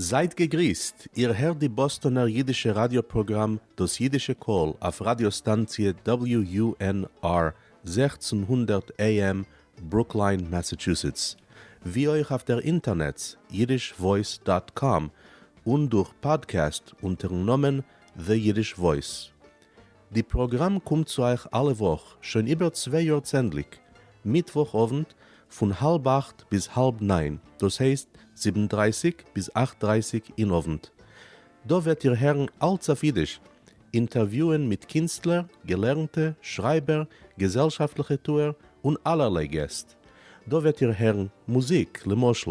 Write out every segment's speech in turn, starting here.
זייט געגריסט, איר הערט די באסטאנער אידישע ראדיא פראגראם דאס אידישע קול אויף ראדיא סטאנציע WUNR 1600 AM ברוקליין מאסאטשוסעטס, ווי אויך אויף דער אינטערנעץ yiddishvoice dot com און דורך פאדקעסט אונטערן נאמען The Yiddish Voice. די פראגראם קומט צו אייך אלע וואך שוין איבער צוויי יאר צענדליג, מיטוואך אוונט פון האלב אכט ביז האלב ניין, דאס הייסט זיבן דרייסיג ביז אכט דרייסיג אין אוונט. דא וועט איר הערן אלץ אויף אידיש, אינטערוויוען מיט קינסטלער, געלערנטע, שרייבער, געזעלשאפטליכע טוער, און אלערליי געסט. דא וועט איר הערן מוזיק, למשל,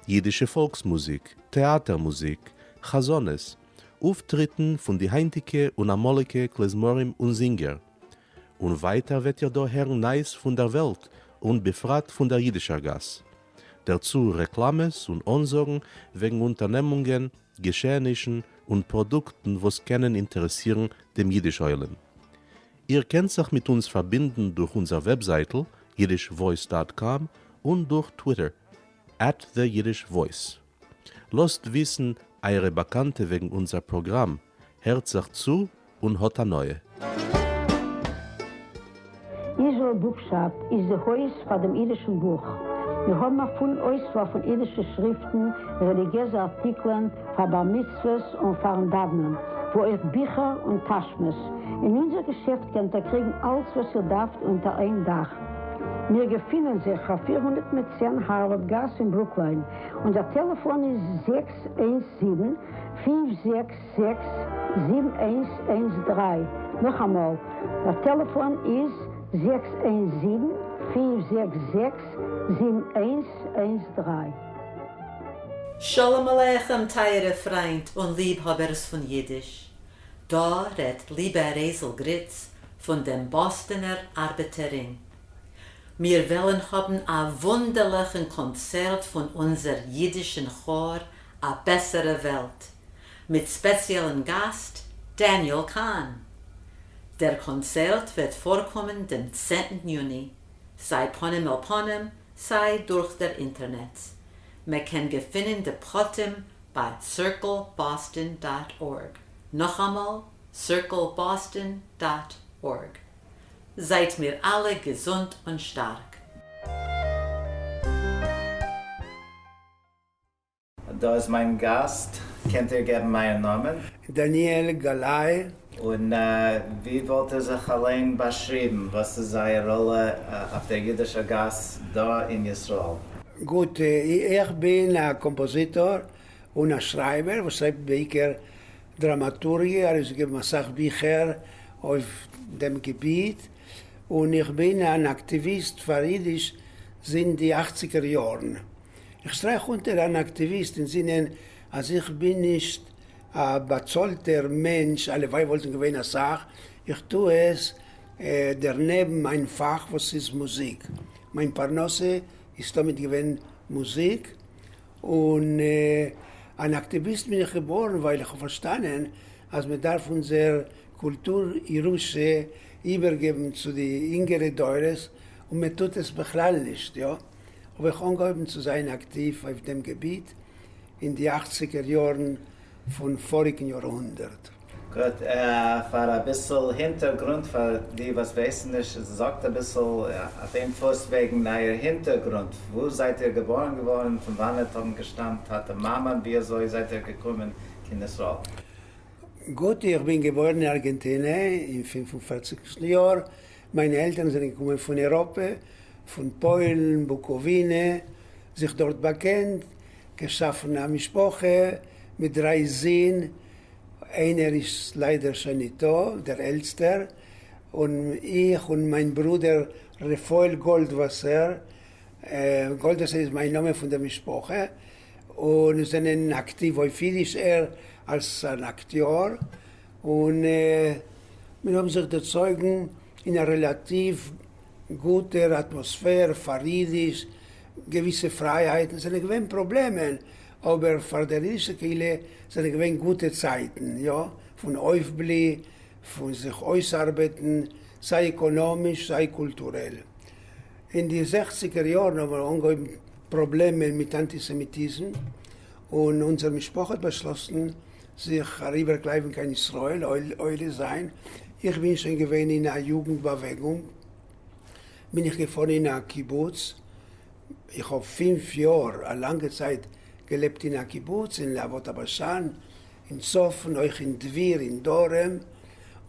אידישע פאלקס מוזיק, טעאטער מוזיק, חזנות, אויפטריטן פון די היינטיגע און אמאליגע כלי-זמרים און זינגער. און ווייטער וועט איר דא הערן נייעס פון דער וועלט און בפרט פון דער אידישער גאס. דערצו רעקלאמעס און אנזאגן וועגן אונטערנעמונגען, געשעענישן און פראדוקטן וואס קענען אינטערעסירן דעם אידיש עולם. איר קענט זיך מיט אונז פארבינדן דורך אונזער וועבזייטל yiddishvoice dot com און דורך טוויטער at the Yiddish Voice. לאזט וויסן אייערע באקאנטע וועגן אונזער פראגראם, הערט זיך צו און האט הנאה. Israel Bookshop איז די הויז פאר דעם אידישן בוך. מיר האבן א פולן אויסוואל פון אידישע שריפטן, רעליגיעזע ארטיקלען, פאר בר מצוות און פארן דאוונען, וואו אויך ביכער און טאשמעס. אין אונזער געשעפט קענט איר קריגן אלץ וואס איר דארפט אונטער איין דאך. מיר געפינען זיך אויף 410 הארווארד גאס אין ברוקליין. אונזער טעלעפאן איז 617 566 7113. נאכאמאל, דער טעלעפאן איז 617 566 7113. שלום עליכם טייערע פריינט און ליבהאבערס פון אידיש, דא רעדט ליבע רייזל גריץ פון דעם באסטענער ארבעטער רינג. מיר וועלן האבן א וואונדערליכן קאנצערט פון אונזער אידישן כאר א בעסערע וועלט, מיט ספעציעלן גאסט דעניעל קאהן. דער קאנצערט וועט פארקומען דעם צענטן יוני, סיי פנים אל פנים סיי דורך דער אינטערנעץ. מען קען געפינען די פרטים ביי circleboston dot org, נאכאמאל circleboston dot org. זייט מיר אלע געזונט און שטארק. דא איז מיין גאסט, קענט איר געבן אייער נאמען? דניאל גלאי. און ווי וואלט איר זיך אליין באשריבן? וואס איז אייער ראלע אויף דער אידישער גאס דא אין ישראל? גוט, איך בין א קאמפאזיטאר און א שרייבער וואס שרייבט בעיקר דראמאטורגיע, ארויסגעגעבן אסאך ביכער אויף דעם געביט, און איך בין אן אקטיוויסט פאר אידיש זינט די אכציגער יארן. איך שטרייך אונטער אן אקטיוויסט אין זינען אז איך בין נישט א באצאלטער מענטש, הלוואי וואלטן געווען אסאך, איך טו עס דערנעבן מיין פאך וואס איז מוזיק. מיין פרנסה איז תמיד געווען מוזיק, און אן אקטיוויסט בין איך געווארן ווייל איך האב פארשטאנען אז מען דארף אונזער קולטור ירושה איבערגעבן צו די אינגערע דורות און מען טוט עס בכלל נישט, יא האב איך אנגעהויבן צו זיין אקטיוו אויף דעם געביט אין די אכציגער יארן פון פאריגן יארהונדערט. גוט, פאר אביסל הינטערגרונט פאר די וואס ווייסן נישט, זאגט אביסל אויף איין פוס וועגן אייער הינטערגרונט, וואו זייט איר געבארן געווארן, פון וואנעט האבן געשטאמט טאטע מאמע, און ווי אזוי זייט איר געקומען קיין ישראל? גוט, איך בין געבוירן אין ארגענטינע אין פינף און פערציגסטן יאר, מיינע עלטערן זענען געקומען פון אירופע, פון פוילן, בוקאווינע, זיך דארט באקענט, געשאפן א משפחה מיט דריי זין, איינער איז ליידער שוין ניטא, דער עלטסטער, און איך און מיין ברודער רפאל גאלדוואסער, גאלדוואסער איז מיין נאמען פון דער משפחה, און זענען אקטיוו אויף אידיש, ער אלס אן אקטיאר, און מיר האבן זיך דערצויגן אין א רעלאטיוו גוטער אטמאספער פאר אידיש, געוויסע פרייהייטן, ס'זענען געווען פראבלעמען, אבער פאר דער אידישער קהילה זענען געווען גוטע צייטן, יא, פון אויפבלי, פון זיך אויסארבעטן, סיי עקאנאמיש סיי קולטורעל. אין די זעכציגער יארן האבן אנגעהויבן פראבלעמען מיט אנטיסעמיטיזם, און אונזער משפחה האט באשלאסן זיך אריבערקלייבן קיין ישראל עולה זיין, איך בין שוין געווען אין א יוגנט באוועגונג, בין איך געפארן אין א קיבוץ, איך האב פינף יאר, א לאנגע צייט, געלעבט אין א קיבוץ אין להבות הבשן, אין צפון, אויך אין דביר אין דרום,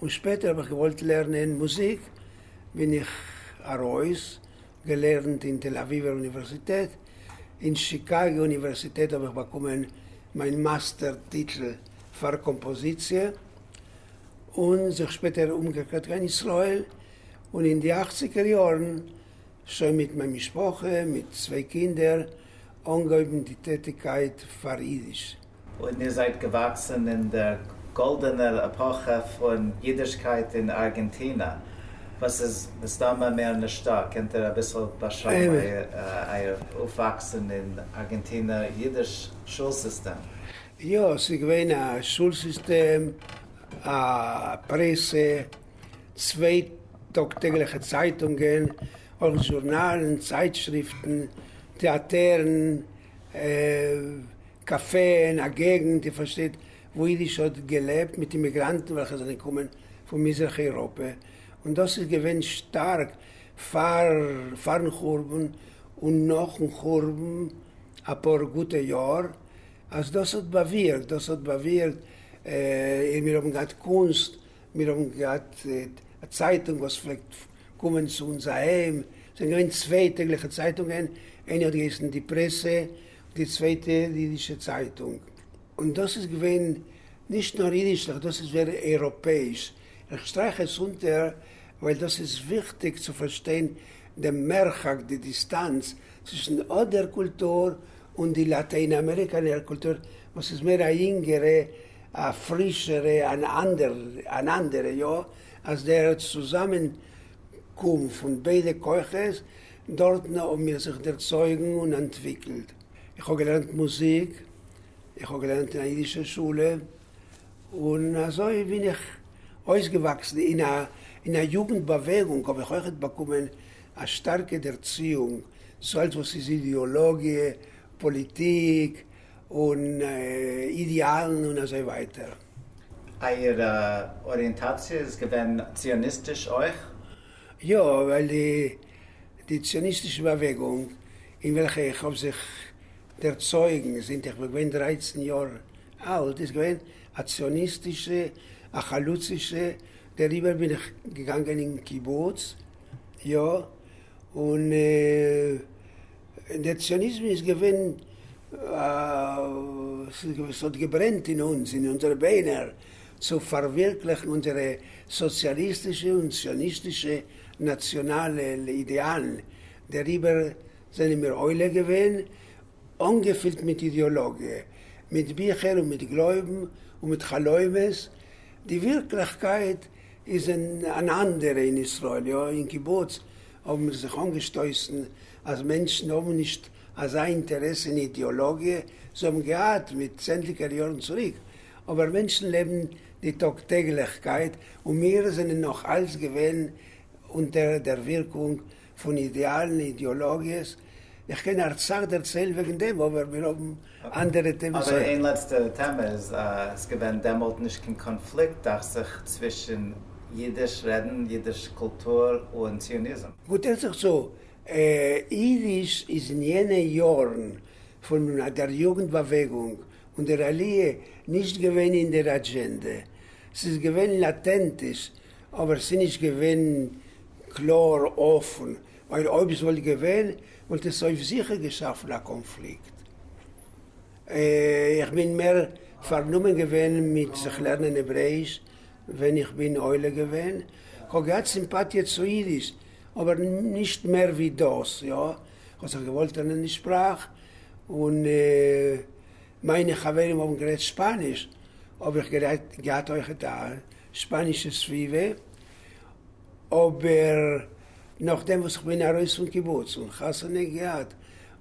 און שפעטער האב איך געוואלט לערנען מוזיק, בין איך ארויס, געלערנט אין תל אביב'ער אוניווערסיטעט, אין שיקאגא אוניווערסיטעט האב איך באקומען מיין מאסטער טיטל פאר קאמפאזיציע, און זיך שפעטער אומגעקערט קיין ישראל, און אין די אכציגער יארן, שוין מיט מיין משפחה, מיט צוויי קינדער, אנגעהויבן די טעטיגקייט פאר אידיש. און איר זייט געוואקסן אין דער גאלדענער עפאכע פון אידישקייט אין ארגענטינא, וואס איז מסתמא מער נישטא. קענט איר אביסל באשרייבן אייער אויפוואקסן אין ארגענטינער אידיש שול סיסטעם? יא, ס'איז געווען א שול סיסטעם, א פרעסע, צוויי טאג טעגליכע צייטונגען, אויך זשורנאלן, צייטשריפטן, טעאטערן, קאפעען, א געגנט, איר פארשטייט, וואו אידיש האט געלעבט מיט אימיגראנטן וועלכע זענען געקומען פון מזרח אייראפע, און דאס איז געווען שטארק פאר פארן חורבן און נאכן חורבן אפאר גוטע יאר, אז דאס האט באווירקט, דאס האט באווירקט, מיר האבן געהאט קונסט, מיר האבן געהאט א צייטונג וואס פלעגט קומען צו אונז אהיים, ס'זענען געווען צוויי טעגליכע צייטונגען, איינע האט געהייסן די פרעסע, די צווייטע די אידישע צייטונג. און דאס איז געווען נישט נאר אידישליך, דאס איז מער אייראפעאיש. איך שטרייך עס אונטער ווייל דאס איז וויכטיג צו פארשטיין דעם מרחק, די דיסטאנץ, צווישן אט דער קולטור און די לאטיין אמעריקאנער קולטור וואס איז מער א יונגערע, א פרישערע, אן אנדערע, יא, אז דער צוזאמענקום פון ביידע כוחות דארטן האבן מיר זיך דערצויגן און אנטוויקלט. איך האב געלערנט מוזיק, איך האב געלערנט אין א אידישער שולע, און אזוי בין איך אויסגעוואקסן. אין א אין א יוגנט באוועגונג האב איך אויכעט באקומען א שטארקע דערציאונג צו אלץ וואס איז אידעאלאגיע, פאליטיק, און אידעאלן און אזוי ווייטער. אייער אריענטאציע איז געווען ציוניסטיש אויך? יא, ווייל די ציוניסטישע באוועגונג אין וועלכע איך האב זיך דערצויגן זינט איך בין געווען דרייצן יאר אלט איז געווען א ציוניסטישע, א חלוצישע, דעריבער בין איך געגאנגען אין קיבוץ, יא, און דער ציוניזם איז געווען, ס'האט געברענט אין אונז, אין אונזערע ביינער, צו פארווירקליכן אונזערע סאציאליסטישע און ציוניסטישע נאציאנאלע אידעאלן, דעריבער זענען מיר עולה געווען, אנגעפילט מיט אידעאלאגיע, מיט ביכער און מיט גלויבן און מיט חלומות, די ווירקליכקייט איז אן אנדערע אין ישראל, יא, אין קיבוץ האבן מיר זיך אנגעשטויסן אז מענטשן האבן נישט אזא אינטערעס אין אידעאלאגיע, זיי האבן געהאט מיט צענדליגער יארן צוריק, אבער מענטשן לעבן די טאג טעגליכקייט, און מיר זענען נאך אלץ געווען אונטער דער ווירקונג פון אידעאלן, אידעאלאגיעס. איך קען אסאך דערציילן וועגן דעם, אבער מיר האבן אנדערע טעמעס אבער איין לעצטע טעמע איז עס געווען דעמאלט נישט קיין קאנפליקט דאכט זיך צווישן אידיש רעדן, אידיש קולטור און ציוניזם? גוט הערט זיך צו, אידיש איז אין יענע יארן פון דער יוגנט באוועגונג און דער עליה נישט געווען אין דער אדזשענדע. ס'איז געווען לאטענטיש אבער ס'איז נישט געווען קלאר אפן, ווייל אויב ס'וואלט געווען וואלט עס אויף זיכער געשאפן א קאנפליקט. איך בין מער פארנומען געווען מיט זיך לערנען העברעאיש ווען איך בין עולה געווען. כ'האב געהאט סימפאטיע צו אידיש, אבער נישט מער ווי דאס, יא, כ'האב זיך געוואלט לערנען די שפראך, און מיינע חברים האבן גערעדט שפאניש, האב איך געהאט אויכעט א שפאנישע סביבה, אבער נאכדעם וואס כ'בין ארויס פון קיבוץ און חתונה געהאט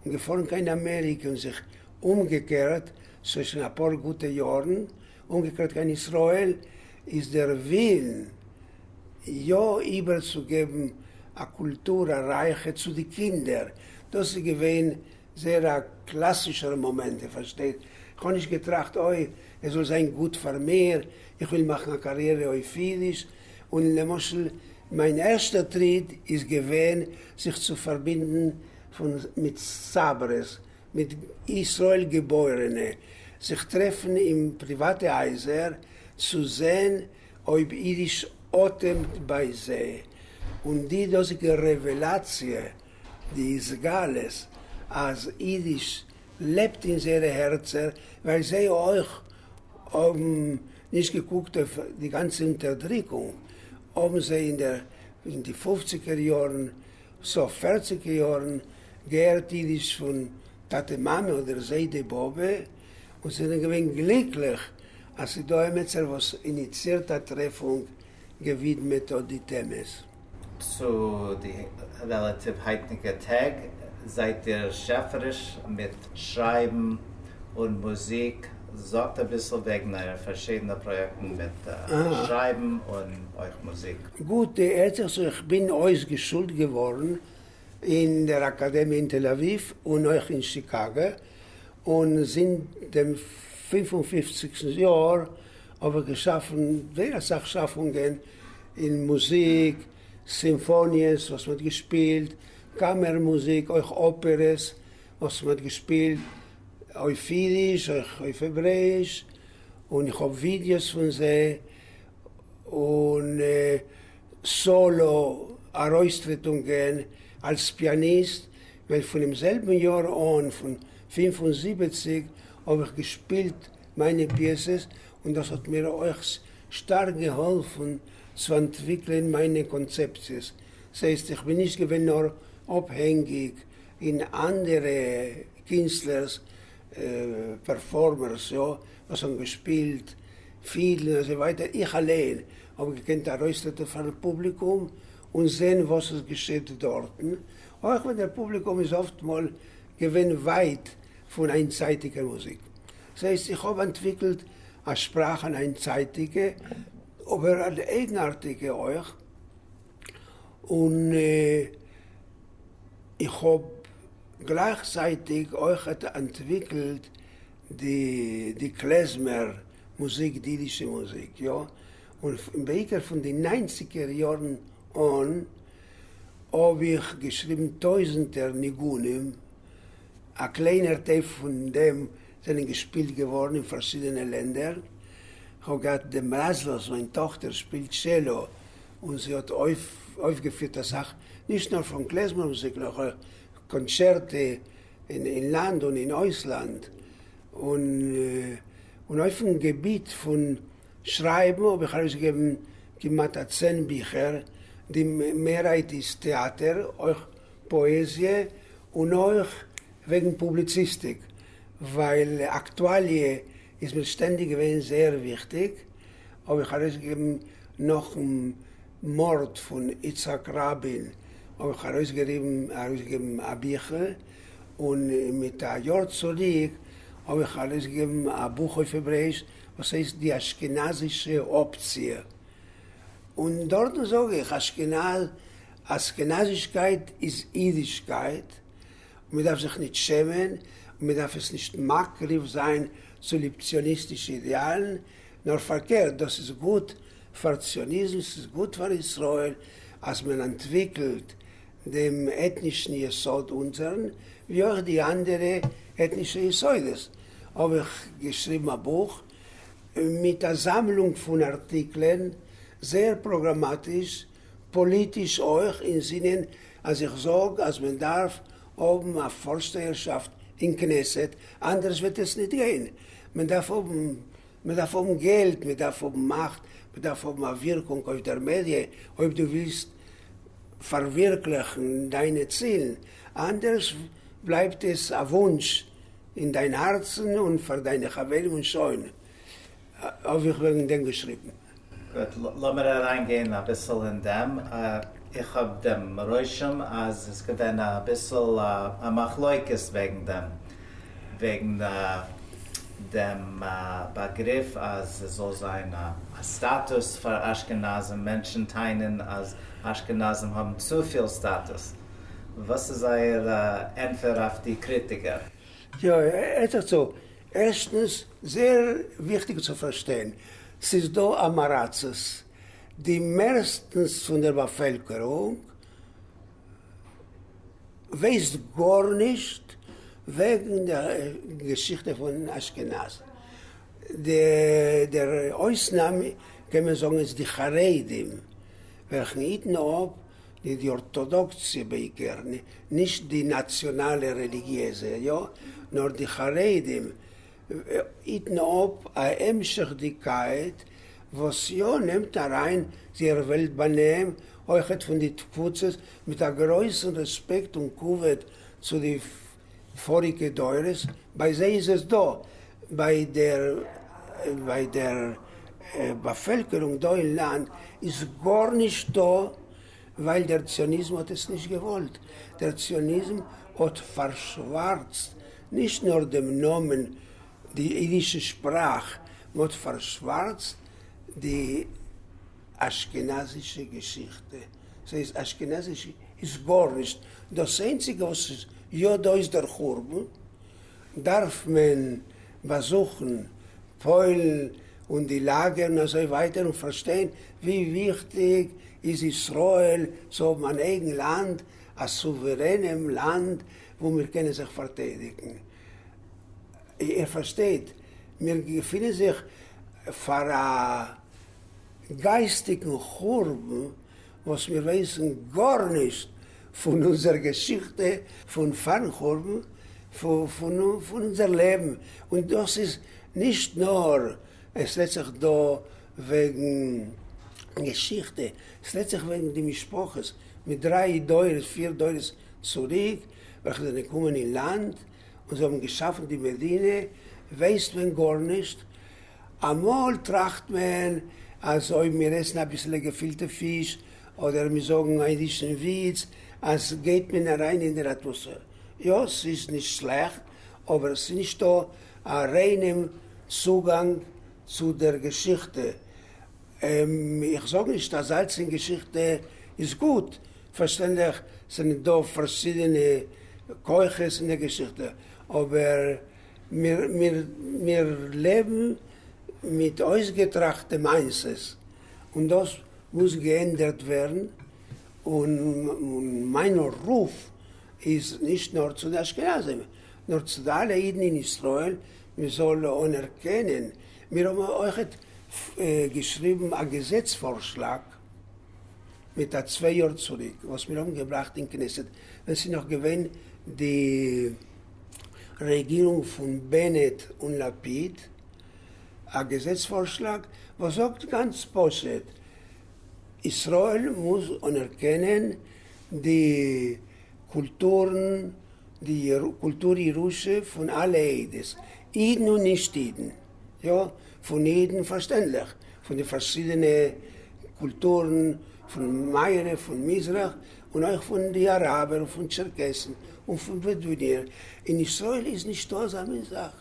און געפארן קיין אמעריקע און זיך אומגעקערט, ס'איז שוין אפאר גוטע יארן, אומגעקערט קיין ישראל, איז דער ווילן יא איבערצוגעבן א קולטור א רייכע צו די קינדער, דאס איז געווען. זייער א קלאסישער מאמענט, איר פארשטייט, איך האב נישט געטראכט אוי עס זאל זיין גוט פאר מיר, איך וויל מאכן א קאריערע אויף אידיש, און למשל מיין ערשטער טריט איז געווען זיך צו פארבינדן פון מיט סאברעס, מיט ישראל געבוירענע, זיך טרעפן אין פריוואטע הייזער צו זען אויב אידיש אטעמט ביי זיי, און די דאזיגע רעוועלאציע, די התגלות אז אידיש לעבט אין זייערע הערצער, ווייל זיי אויך האבן נישט געקוקט אויף די גאנצע אונטערדריקונג, האבן זיי אין דער אין די פופציגער יארן, סוף פערציגער יארן, געהערט אידיש פון טאטע מאמע אדער זיידע באבע, און זענען געווען גליקליך אז ס'איז דא עמיצער וואס איניצירט א טרעפונג געווידמעט אט די טעמעס. צו די רעלאטיוו הייטניגע טעג זייט איר שעפעריש מיט שרייבן און מוזיק, זאגט אביסל וועגן אייערע פארשידענע פראיעקטן מיט שרייבן און אויך מוזיק. גוט, הערט זיך צו, איך בין אויסגעשולט געווארן אין דער אקאדעמיע אין תל אביב און אויך אין שיקאגא, און זינט דעם פינף און פופציגסטן יאר האב איך געשאפן זייער אסאך שאפונגען אין מוזיק, סימפאניעס וואס מ'האט געשפילט, קאמער מוזיק, אויך אפערעס וואס מ'האט געשפילט אויף אידיש, אויך אויף העברעאיש, און איך האב ווידיאוס פון זיי, און סאלא ארויסטרעטונגען אלס פיאניסט, ווייל פונעם זעלבן יאר אן, פון 75, האב איך געשפילט מיינע פיעסעס, און דאס האט מיר אויך שטארק געהאלפן צו אנטוויקלען מיינע קאנצעפציעס. ס'הייסט, איך בין נישט געווען נאר אפהענגיק אין אנדערע קינסטלערס, פערפארמערס, יא, וואס האבן געשפילט פידל און אזוי ווייטער, איך אליין האב געקענט ארויסטרעטן פארן פובליקום און זען וואס עס געשעט דארטן, אויך ווען דער פובליקום איז אפטמאל געווען ווייט פון היינטצייטיגער מוזיק. ס'הייסט, איך האב אנטוויקלט א שפראך אן היינטצייטיגע, אבער אן אייגנארטיגע אויך, און איך האב גלייכצייטיג אויך אנטוויקלט די די קלעזמער מוזיק, די אידישע מוזיק, יא, און בעיקר פון די ניינציגער יארן אן האב איך געשריבן טויזנטער ניגונים, א קליינער טייל פון דעם זענען געשפילט געווארן אין פארשידענע לענדער, כ'האב געהאט דעם מזל אז מיין טאכטער שפילט טשעלא און זי האט אויפגעפירט אסאך, נישט נאר פון קלעזמער מוזיק נאר אויך קאנצערטע אין לאנד און אין אויסלאנד, און אויפן געביט פון שרייבן האב איך ארויסגעגעבן כמעט א צען ביכער, די מערהייט איז טעאטער, אויך פאעזיע, און אויך וועגן פובליציסטיק, ווייל אקטואליע איז מיר שטענדיג געווען זייער וויכטיג, האב איך ארויסגעגעבן נאכן מארד פון יצחק רבין האב איך ארויסגעגעבן א ביכל, און מיט א יאר צוריק האב איך ארויסגעגעבן א בוך אויף העברעאיש וואס הייסט די אשכנזישע אפציע, און דארטן זאג איך אשכנזישקייט איז אידישקייט, און מען דארף זיך נישט שעמען, און מען דארף עס נישט מקריב זיין צוליב ציוניסטישע אידעאלן, נאר פארקערט דאס איז גוט פאר ציוניזם, ס'איז גוט פאר ישראל אז מען אנטוויקלט דעם עטנישן יסוד אונזערן, ווי אויך די אנדערע עטנישע יסודות, האב איך געשריבן א בוך מיט א זאמלונג פון ארטיקלען, זייער פראגראמאטיש, פאליטיש אויך, אין זינען אז איך זאג אז מען דארף האבן א פארשטייערשאפט אין כנסת, אנדערש וועט עס ניט גיין, מען דארף האבן מען דארף האבן געלט, מען דארף האבן מאכט, מען דארף האבן א ווירקונג אויף דער מעדיע אויב דו ווילסט פארווירקליכן דיינע צילן, אנדערש בלייבט עס א וואונטש אין דיין הארצן און פאר דיינע חברים און שוין. האב איך וועגן דעם געשריבן. גוט, לאמיר אריינגיין אביסל אין דעם. איך האב דעם רושם אז עס איז געווען אביסל א מחלוקת וועגן דעם, וועגן דעם באגריף אז עס זאל זיין א סטאטוס פאר אשכנזים, מענטשן טענה'ן אז אשכנזים האבן צופיל סטאטוס. וואס איז אייער ענטפער אויף די קריטיקער? יא, הערט זיך צו, ערשטנס, זייער וויכטיג צו פארשטיין, ס'איז דא עם הארצות, די מערסטנס פון דער באפעלקערונג ווייסט גארנישט וועגן דער געשיכטע פון אשכנז. דער אויסנאם קען מען זאגן איז די חרדים וועלכן היטן אפ די ארטאדאקסיע בעיקר, נישט די נאציאנאלע רעליגיעזע, יא, נאר די חרדים היטן אפ א המשכ'דיגקייט וואס יא נעמט אריין זייער וועלט באנעם, אויכעט פון די תפוצות, מיט א גרויסן רעספעקט און כבוד צו די פאריגע דורות, ביי זיי איז עס דא, ביי דער ביי דער באפעלקערונג דא אין לאנד איז גארנישט דא, ווייל דער ציוניזם האט עס נישט געוואלט, דער ציוניזם האט פארשווארצט נישט נאר דעם נאמען, די אידישע שפראך, מען האט פארשווארצט די אשכנזישע געשיכטע, ס'הייסט אשכנזיש איז גארנישט, דאס איינציגע וואס איז יא דא איז דער חורבן, דארף מען באזוכן פוילן און די לאגערן און אזוי ווייטער און פארשטיין ווי וויכטיג איז ישראל צו האבן אן אייגן לאנד, א סואווערענעם לאנד וואו מיר קענען זיך פארטיידיגן. איר פארשטייט, מיר געפינען זיך פאר א גייסטיגן חורבן וואס מיר ווייסן גארנישט פון אונזער געשיכטע פון פארן חורבן, פון אונזער לעבן, און דאס איז נישט נאר עס רעדט זיך דא וועגן געשיכטע, עס רעדט זיך וועגן די משפחות מיט דריי דורות פיר דורות צוריק וועלכע זענען געקומען אין לאנד און זיי האבן געשאפן די מדינה, ווייסט מען גארנישט, אמאל טראכט מען אז אויב מיר עסן אביסעלע געפילטע פיש אדער מיר זאגן א אידישן וויץ אז גייט מען אריין אין דער אטמאספער. יא, ס'איז נישט שלעכט, אבער ס'איז נישטא א ריינעם צוגאנג צו דער געשיכטע. איך זאג נישט אז אלץ אין געשיכטע איז גוט, פארשטענדליך זענען דא פארשידענע כוחות אין דער געשיכטע, אבער מיר לעבן מיט אויסגעטראכטע מעשות, און דאס מוז געענדערט ווערן, און מיין רוף איז נישט נאר צו די אשכנזים, נאר צו די אלע אידן אין ישראל, מען זאל אנערקענען, מיר האבן אויכעט געשריבן א געזעץ פארשלאג מיט א צוויי יאר צוריק, וואס מיר האבן געבראכט אין כנסת, ווען ס'איז נאך געווען די רעגירונג פון בענעט און לפיד, א געזעץ פארשלאג וואס זאגט גאנץ פשוט, ישראל מוז אנערקענען די קולטורן, די קולטור ירושה פון אלע עדות, אידן און נישט אידן, יא, פון אידן פארשטענדליך, פון די פארשידענע קולטורן, פון מערב, פון מזרח, און אויך פון די אראבער און פון טשערקעסן און פון בעדואינער, אין ישראל איז נישטא אזא מין זאך.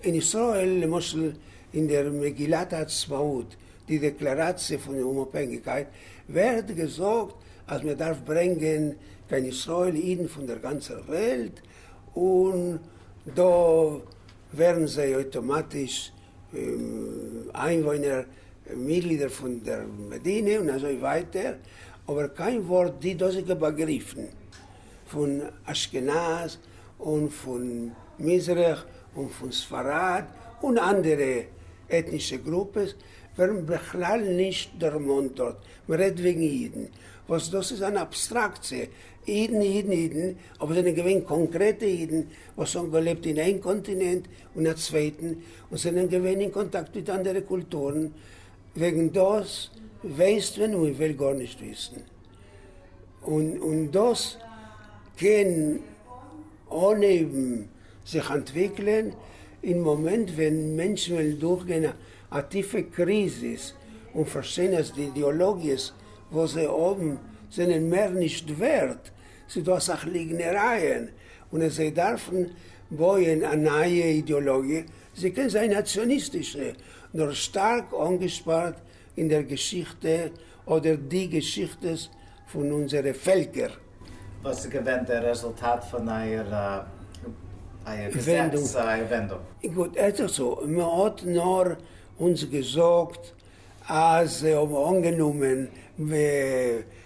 אין ישראל למשל אין דער מגילת העצמאות, די דעקלאראציע פון די אומאפהענגיקייט, ווערט געזאגט אז מען דארף ברענגען קיין ישראל אידן פון דער גאנצער וועלט, און דא ווערן זיי אויטאמאטיש איינוואוינער, מיטגלידער פון דער מדינה און אזוי ווייטער, אבער קיין ווארט די דאזיגע באגריפן פון אשכנז און פון מזרח און פון ספרד און אנדערע עטנישע גרופעס ווערן בכלל נישט דערמאנט דארט, מען רעדט וועגן אידן, וואס דאס איז אן אבסטראקציע, אידן אידן אידן, אבער זענען געווען קאנקרעטע אידן וואס האבן געלעבט אין איין קאנטינענט און א צווייטן און זענען געווען אין קאנטאקט מיט אנדערע קולטורן, וועגן דאס ווייסט מען און מען וויל גארנישט וויסן, און דאס קען אנהייבן זיך אנטוויקלען אין מאמענט ווען מענטשן וועלן דורכגיין א טיפע קריזיס און פארשטיין אז די אידעאלאגיעס וואס זיי האבן זענען מער נישט ווערט, ס'איז דא אסאך ליגנערייען און אז זיי דארפן בויען א נייע אידעאלאגיע, זי קען זיין א ציוניסטישע, נאר שטארק אנגעשפארט אין דער געשיכטע אדער די געשיכטעס פון אונזערע פעלקער. וואס איז געווען דער רעזולטאט פון אייער אייער געזעץ, אייער ווענדונג? גוט, הערט זיך צו, מען האט נאר אונז געזאגט אז זיי האבן אנגענומען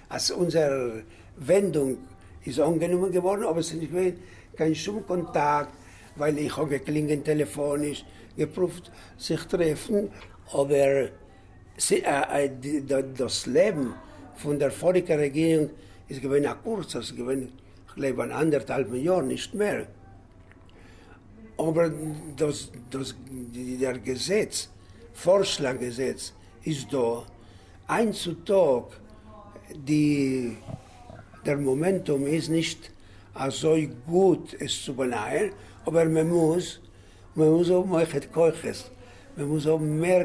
אז אונזער ווענדונג איז אנגענומען געווארן, אבער ס'איז נישט געווען קיין שום קאנטאקט, ווייל איך האב געקלינגען טעלעפאניש, געפרואווט זיך טרעפן, אבער דאס לעבן פון דער פאריגער רעגירונג איז געווען א קורצער, ס'איז געווען כ'גלייב אן אנדערטהאלבן יאר, נישט מער, אבער דאס דער געזעץ, פארשלאג געזעץ, איז דא, היינט צו טאג די דער מאמענטום איז נישט אזוי גוט עס צו באנייען, אבער מען מוז, מען מוז האבן אויכעט כוחות, מען מוז האבן מער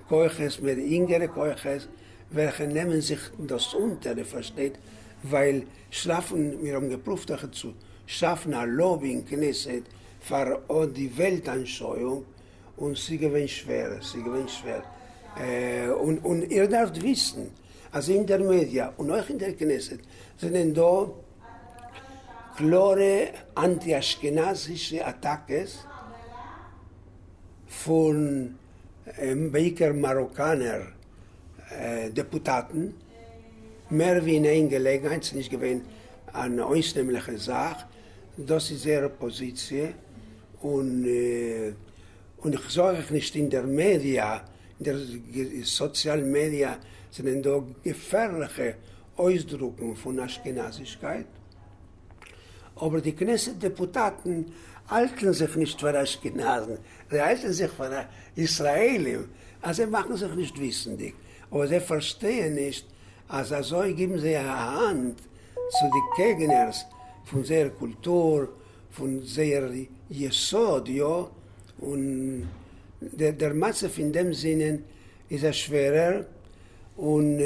כוחות, מער אינגערע כוחות וועלכע נעמען זיך דאס אונטער, איר פארשטייט, ווייל שלאפן, מיר האבן געפרואווט אויכעט צו שאפן א לאבי אין כנסת פאר אט די וועלט אנשויאונג, און ס'איז געווען שווער, ס'איז געווען שווער, און און איר דארפט וויסן אז אין דער מעדיא און אויך אין דער כנסת זענען דא קלארע אנטי אשכנזישע אטאקעס פון בעיקר מאראקאנער דעפוטאטן, מער ווי אין איין געלעגנהייט, ס'איז נישט געווען אן אויסנעמליכע זאך, דאס איז זייער פאזיציע, און און איך זאג אייך נישט אין דער מעדיא, אין דער סאציאל מעדיא זענען דא געפערליכע אויסדרוקן פון אשכנזישקייט, אבער די כנסת דעפוטאטן האלטן זיך נישט פאר אשכנזן, זיי האלטן זיך פאר ישראלים, אז זיי מאכן זיך נישט וויסנדיג, אבער זיי פארשטייען נישט אז אזוי גיבן זיי א האנט צו די קעגנערס פון זייער קולטור, פון זייער יסוד, יא, און דער מצב אין דעם זינען איז א שווערער, און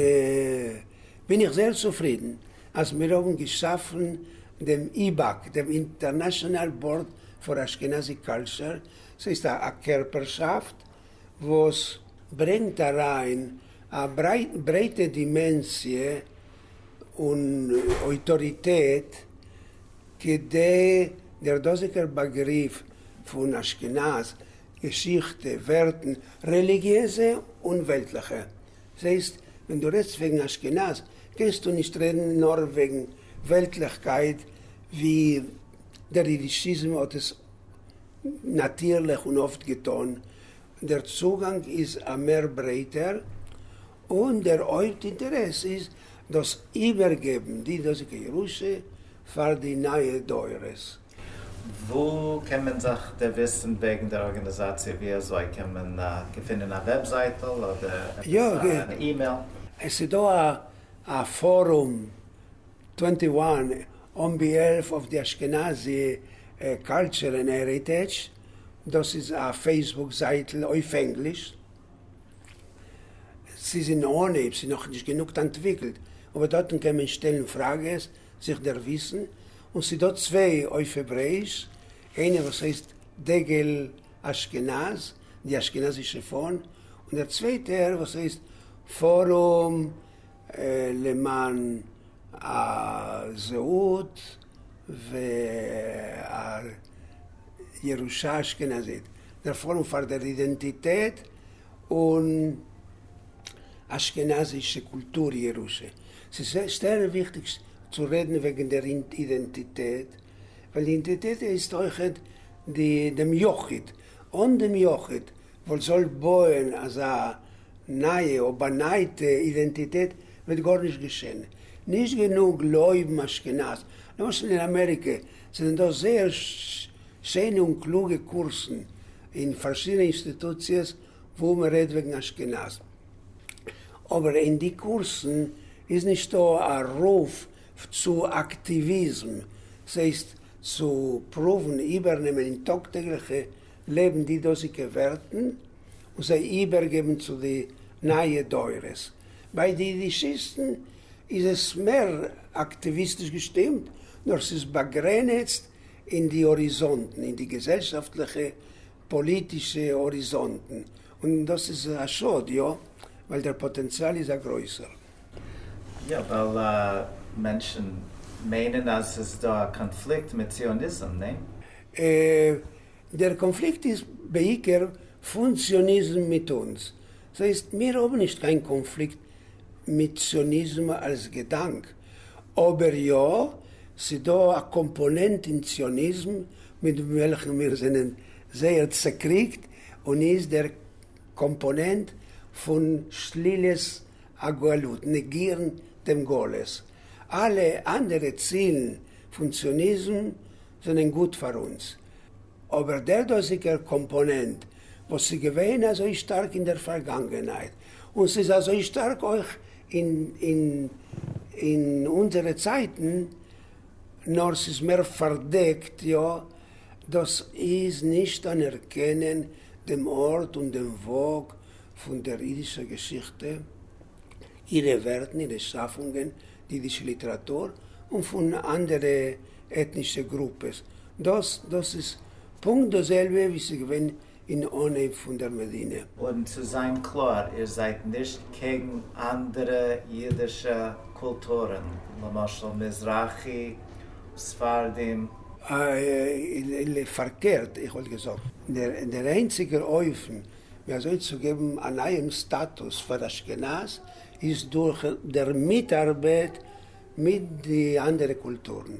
בין איך זייער צופרידן אז מיר האבן געשאפן דעם IBAC, דעם International Board for Ashkenazi Culture, ס'איז א קערפערשאפט וואס ברענגט אריין א ברייטע דימענסיע און אויטאריטעט כדי דער דאזיגער באגריף פון אשכנז, געשיכטע, ווערטן, רעליגיעזע און וועלטליכע. ס'הייסט, ווען דו רעדסט וועגן אשכנז, קענסטו נישט רעדן נאר וועגן וועלטליכקייט ווי דער אידישיזם האט עס נאטירליך און אפט געטאן, דער צוגאנג איז א מער ברייטער, און דער הויפט אינטערעס איז דאס איבערגעבן די דאזיגע ירושה פאר די נייע דורות. וואו קען מען זיך דערוויסן וועגן דער ארגאניזאציע? ווי אזוי קען מען געפינען א וועבזייטל אדער עפעס אן אימעיל? עס איז דא א פארום twenty one on behalf of the Ashkenazi culture and heritage, דאס איז א פעיסבוק זייטל אויף ענגליש, ס'איז אין אנהייב, ס'איז נאכנישט גענוג אנטוויקלט, אבער דארטן קען מען שטעלן פראגעס, זיך דערוויסן, און ס'איז דא צוויי אויף העברעיש, איינער וואס הייסט דגל אשכנז, די אשכנזישע פאן, און דער צווייטער וואס הייסט פורום למען הזהות והירושה האשכנזית, דער פארום פאר דער אידענטיטעט און אשכנזישע קולטור ירושה. ס'איז זייער וויכטיג צו רעדן וועגן דער אידענטיטעט, ווייל די אידענטיטעט הייסט אויכעט דעם יחיד. אן דעם יחיד וואס זאל בויען אזא נייע און באנייטע אידענטיטעט וועט גארנישט געשען. נישט גענוג לויבן אשכנז. למשל אין אמעריקע זענען דא זייער שיינע און קלוגע קורסן אין פארשידענע אינסטיטוציעס וואו מען רעדט וועגן אשכנז. אבער אין די קורסן איז נישטא א רוף צו אקטיוויזם, ס'הייסט צו פרואוון איבערנעמען אין טאג טעגליכע לעבן די דאזיגע ווערטן און זיי איבערגעבן צו די נייע דורות. ביי די אידישיסטן איז עס מער אקטיוויסטיש געשטימט, נאר ס'איז באגרענעצט אין די האריזאנטן, אין די געזעלשאפטליכע פאליטישע האריזאנטן, און דאס איז א שאד, יא, ווייל דער פאטענציאל איז א גרויסער. יא, ווייל מענטשן. מיינען אז ס'איז דא א קאנפליקט מיט ציוניזם, ניין? דער קאנפליקט איז בעיקר פון ציוניזם מיט אונז. ס'הייסט, מיר האבן נישט קיין קאנפליקט מיט ציוניזם אלס געדאנק, אבער יא, ס'דא א קאמפאנענט אין ציוניזם מיט וועלכן מיר זענען זייער צעקריגט, און איז דער קאמפאנענט פון שלילת הגלות, נעגירן דעם גלות. אלע אנדערע צילן פון ציוניזם זענען גוט פאר אונז, אבער דער דאזיגער קאמפאנענט וואס איז געווען אזוי שטארק אין דער פארגאנגענהייט, און ס'איז אזוי שטארק אויך אין אין אונזערע צייטן, נאר ס'איז מער פארדעקט, יא, דאס איז נישט אנערקענען דעם ארט און דעם וואג פון דער אידישער געשיכטע, אירע ווערטן, אירע שאפונגען, די אידישע ליטעראטור, און פון אנדערע עטנישע גרופעס. דאס דאס איז פונקט דאס זעלבע ווי ס'איז געווען אין אנהייב פון דער מדינה. און צו זיין קלאר, איר זייט נישט קעגן אנדערע אידישע קולטורן, למשל מזרחי, ספרדים. פארקערט, איך וואלט געזאגט, דער איינציגער אופן ווי אזוי צו געבן א נייעם סטאטוס פאר אשכנז איז דורך דער מיטארבעט מיט די אנדערע קולטורן.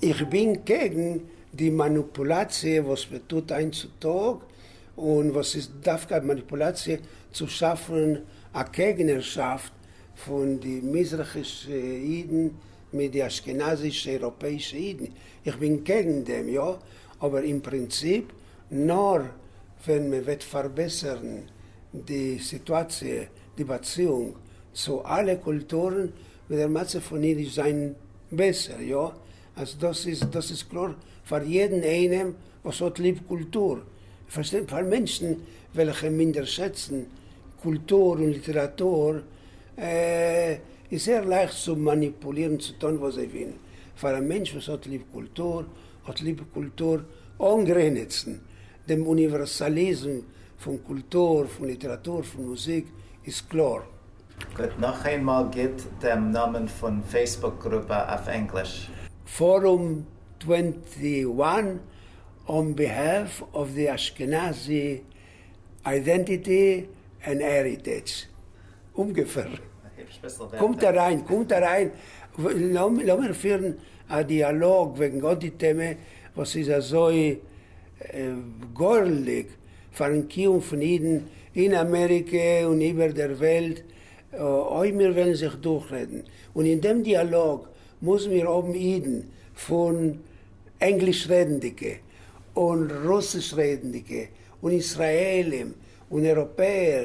איך בין קעגן די מאניפולאציע וואס מען טוט היינט צו טאג, און וואס איז דווקא א מאניפולאציע צו שאפן א קעגנערשאפט פון די מזרחישע אידן מיט די אשכנזישע אייראפעאישע אידן. איך בין קעגן דעם, יא, אבער אין פרינציפ נאר ווען מען וועט פארבעסערן די סיטואציע, די באציאונג צו אלע קולטורן, וועט דער מצב פון אידיש זיין בעסער, יא, אז דאס איז דאס איז קלאר פאר יעדן איינעם וואס האט ליב קולטור, פארשטיין פאר מענטשן וועלכע מינדערשעצן קולטור און ליטעראטור איז זייער לייכט צו מאניפולירן צו טון וואס זיי ווילן, פאר א מענטש וואס האט ליב קולטור האט ליב קולטור אן גרעניצן, דעם אוניווערסאליזם פון קולטור, פון ליטעראטור, פון מוזיק איז קלאר. גוט, נאך איינמאל גיט דעם נאמען פון Facebook גרופע אויף ענגליש. Forum 21 on behalf of the Ashkenazi identity and heritage. אומגעפער. קומט אריין, קומט אריין, לאמיר פירן א דיאלאג וועגן אט די טעמע וואס איז אזוי גורל'דיג פאר'ן קיום פון אידן אין אמעריקע און איבער דער וועלט, אויב מיר וועלן זיך דורכרעדן. און אין דעם דיאלאג מוזן מיר האבן אידן פון ענגליש רעדנדיגע און רוסיש רעדנדיגע און ישראלים און אירופעער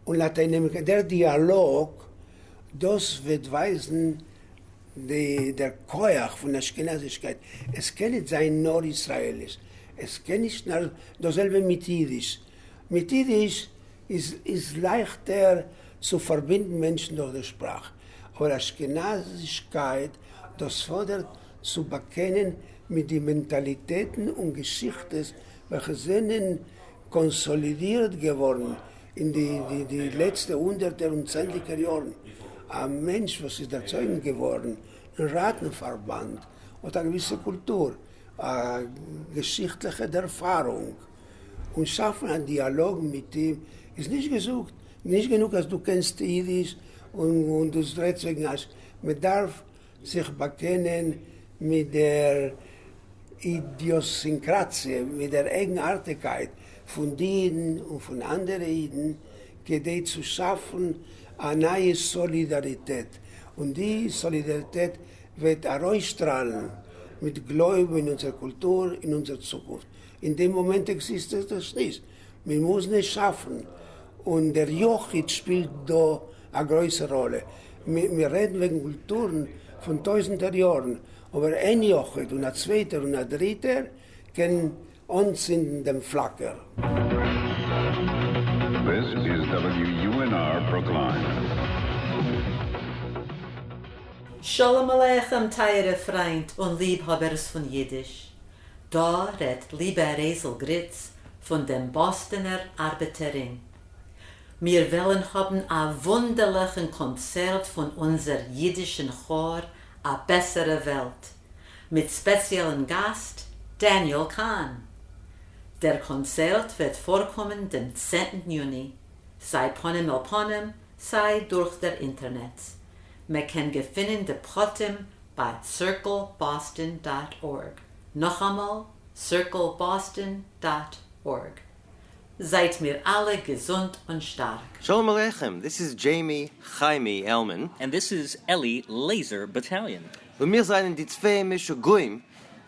און לאטיין אמעריקע. דער דיאלאג, דאס וועט ווייזן די דער כח פון אשכנזישקייט. עס קען ניט זיין נאר ישראליש, עס קען נישט נאר דאס זעלבע מיט אידיש. מיט אידיש איז איז לייכטער צו פארבינדן מענטשן דורך דער שפראך, אבער אשכנזישקייט דאס פאדערט צו באקענען מיט די מענטאליטעטן און געשיכטעס וועלכע זענען קאנסאלידירט געווארן אין די די לעצטע הונדערטער און צענדליגער יארן. א מענטש וואס איז דערצויגן געווארן אין ראטן-פארבאנד האט א געוויסע קולטור, א געשיכטליכע דערפארונג, און שאפן א דיאלאג מיט אים איז נישט געזאגט, נישט גענוג אז דו קענסט אידיש און דו רעדסט וועגן אש, מען דארף זיך באקענען מיט דער אידיאסינקראציע, מיט דער אייגנארטיגקייט פון די אידן און פון אנדערע אידן, כדי צו שאפן א נייע סאלידאריטעט, און די סאלידאריטעט וועט ארויסשטראלן מיט גלויבן אין אונזער קולטור, אין אונזער צוקונפט. אין דעם מאמענט עקזיסטירט עס נישט, מיר מוזן עס שאפן, און דער יחיד שפילט דא א גרויסע ראלע. מיר רעדן וועגן קולטורן פון טויזנטער יארן, אבער איין יחיד און א צווייטער און א דריטער קען אנצינדן דעם פלאקער. This is WUNR Brookline. שלום עליכם טייערע פריינט און ליבהאבערס פון אידיש, דא רעדט ליבע רייזל גריץ פון דעם באסטענער ארבעטער רינג. מיר וועלן האבן א וואונדערליכן קאנצערט פון אונזער אידישן כאר. א בעסערע וועלט, מיט ספעציעלן גאסט דעניעל קאהן. דער קאנצערט וועט פארקומען דעם צענטן יוני, סיי פנים אל פנים סיי דורך דער אינטערנעץ. מען קען געפינען די פרטים ביי Circle Boston dot org, נאכאמאל, Circle Boston dot org. זייט מיר אלע געזונט און שטארק. שלום עליכם, this is Jamie חיימי עלמען. And this is Eli Laser Battalion. און מיר זענען די צוויי משוגעים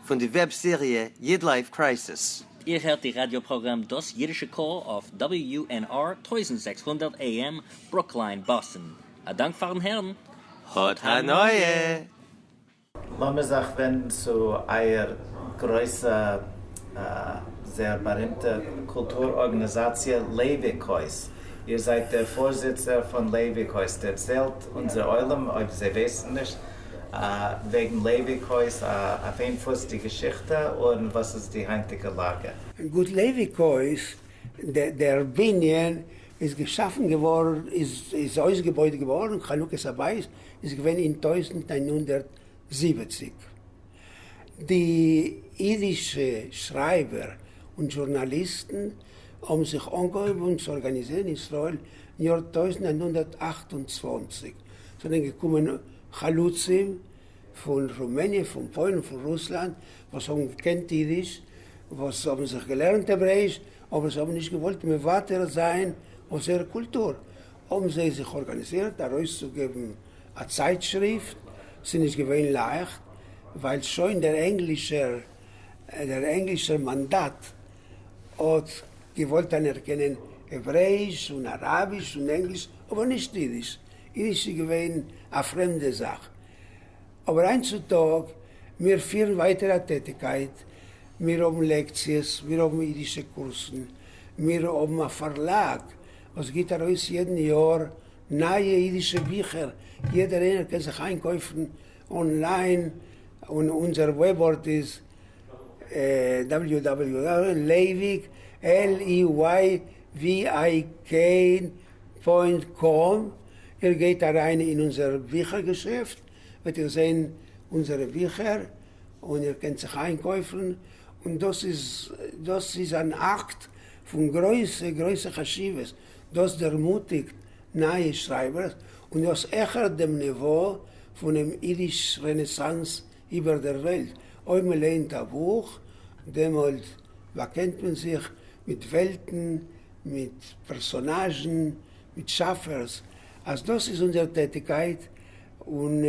פון די web סעריע YidLife Crisis. איר הערט די ראדיא פראגראם דאס אידישע קול אויף WUNR 1600 AM, ברוקליין, באסטן. א דאנק פארן הערן. האט הנאה! לאמיר זיך ווענדן צו אייער גרויסע זייער בארימטע קולטור ארגאניזאציע לייוויק הויז. איר זייט דער פארזיצער פון לייוויק הויז. דערציילט אונזער עולם, אויב זיי ווייסן נישט, וועגן לייוויק הויז, אויף איין פוס די געשיכטע און וואס איז די היינטיגע לאגע. גוט לייוויק הויז, דער בנין איז געשאפן געווארן, איז אויסגעבויט געווארן, חנוכת הבית איז געווען אין 1970. די אידישע שרייבער און דזשורנאליסטן האבן זיך אנגעהויבן צו ארגאניזירן אין ישראל אין יאר 1928. זענען געקומען חלוצים פון רומעניע, פון פוילן, פון רוסלאנד, וואס האבן געקענט אידיש, וואס האבן זיך געלערנט העברעאיש, אבער זיי האבן נישט געוואלט מוותר זיין אויף זייער קולטור, האבן זיי זיך ארגאניזירט ארויסצוגעבן א צייטשריפט, ס'איז נישט געווען לייכט, ווייל שוין דער ענגלישער דער ענגלישער מאנדאט האט געוואלט אנערקענען העברעאיש און אראביש און ענגליש, אבער נישט אידיש, אידיש איז געווען א פרעמדע זאך. אבער היינט צו טאג, מיר פירן ווייטער א טעטיקייט, מיר האבן לעקציעס, מיר האבן אידישע קורסן, מיר האבן א פארלאג וואס גיט ארויס יעדן יאר נייע אידישע ביכער, יעדער איינער קען זיך איינקויפן online, און אונזער וועב ארט איז www לייוויק, LEYVIK point com, איר גייט אריין אין אונזער ביכער געשעפט וועט איר זען אונזערע ביכער און איר קענט זיך איינקויפן, און דאס איז דאס איז אן אקט פון גרויסע גרויסע חשיבות, דאס דערמוטיגט נייע שרייבערס און דאס העכערט דעם ניווא פונעם אידיש רענעסאנס איבער דער וועלט, אויב מען לייענט א בוך דעמאלט באקענט מען זיך מיט וועלטן, מיט פערסאנאזשן, מיט שאפערס, אז דאס איז אונזער טעטיקייט, און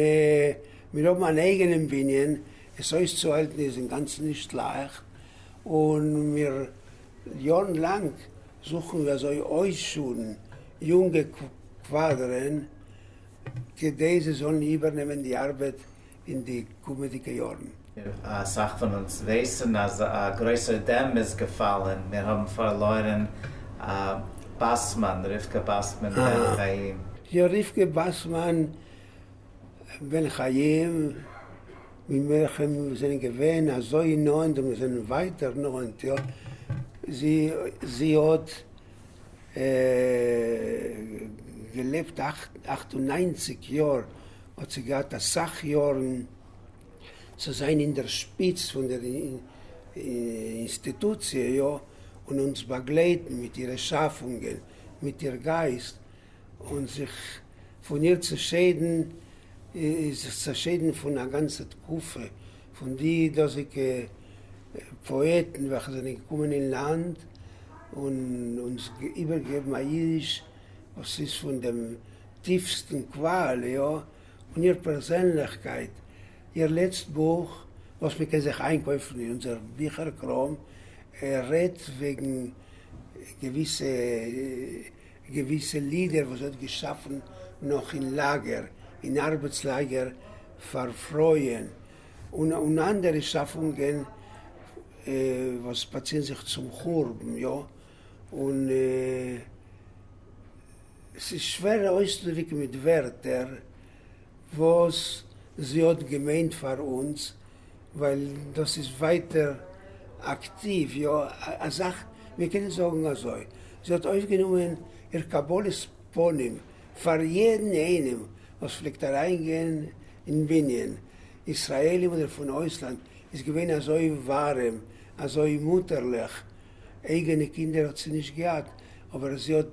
מיר האבן אן אייגענעם בנין, עס אויסצוהאלטן איז אינגאנצן נישט לייכט, און מיר יארן לאנג זוכן ווי אזוי אויסשולן יונגע קוואדערן כדי זיי זאלן איבערנעמען די ארבעט אין די קומעדיגע יארן. אסאך פון אונז ווייסן אז א גרויסער דעם איז געפאלן, מיר האבן פארלוירן באסמאן, רבקה באסמאן בן חיים. יא רבקה באסמאן בן חיים, מיר זענען געווען אזוי נאענט און מיר זענען ווייטער נאענט, יא, זי האט געלעבט 98 יאר, האט זי געהאט אסאך יארן צו זיין אין דער שפיץ פון דער אינסטיטוציע, יא, און אונז באגלייטן מיט אירע שאפונגען, מיט איר גייסט, און זיך פון איר צעשיידן איז זיך צעשיידן פון א גאנצע תקופה פון די דאזיגע פאעטן וועלכע זענען געקומען אין לאנד און אונז איבערגעגעבן א אידיש וואס איז פון דעם טיפסטן קוואל, יא, און איר פערזענליכקייט. איר לעצט בוך, וואס מען קען זיך איינקויפן אין אונזער ביכער קראם, רעדט וועגן געוויסע געוויסע לידער וואס זי האט געשאפן נאך אין לאגער, אין ארבעטס לאגער פאר פרויען, און אנדערע שאפונגען וואס באציען זיך צום חורבן, יא, און ס'איז שווער אויסצודריקן מיט ווערטער וואס זי האט געמיינט פאר אונז, ווייל דאס איז ווייטער אקטיוו, יא, א זאך, מיר קענען זאגן אזוי, זי האט אויפגענומען איר קבלת פנים פאר יעדן איינעם וואס פלעגט אריינגיין אין בנין. ישראלים אדער פון אויסלאנד, איז געווען אזוי ווארעם, אזוי מוטערליך. אייגענע קינדער האט זי נישט געהאט, אבער זי האט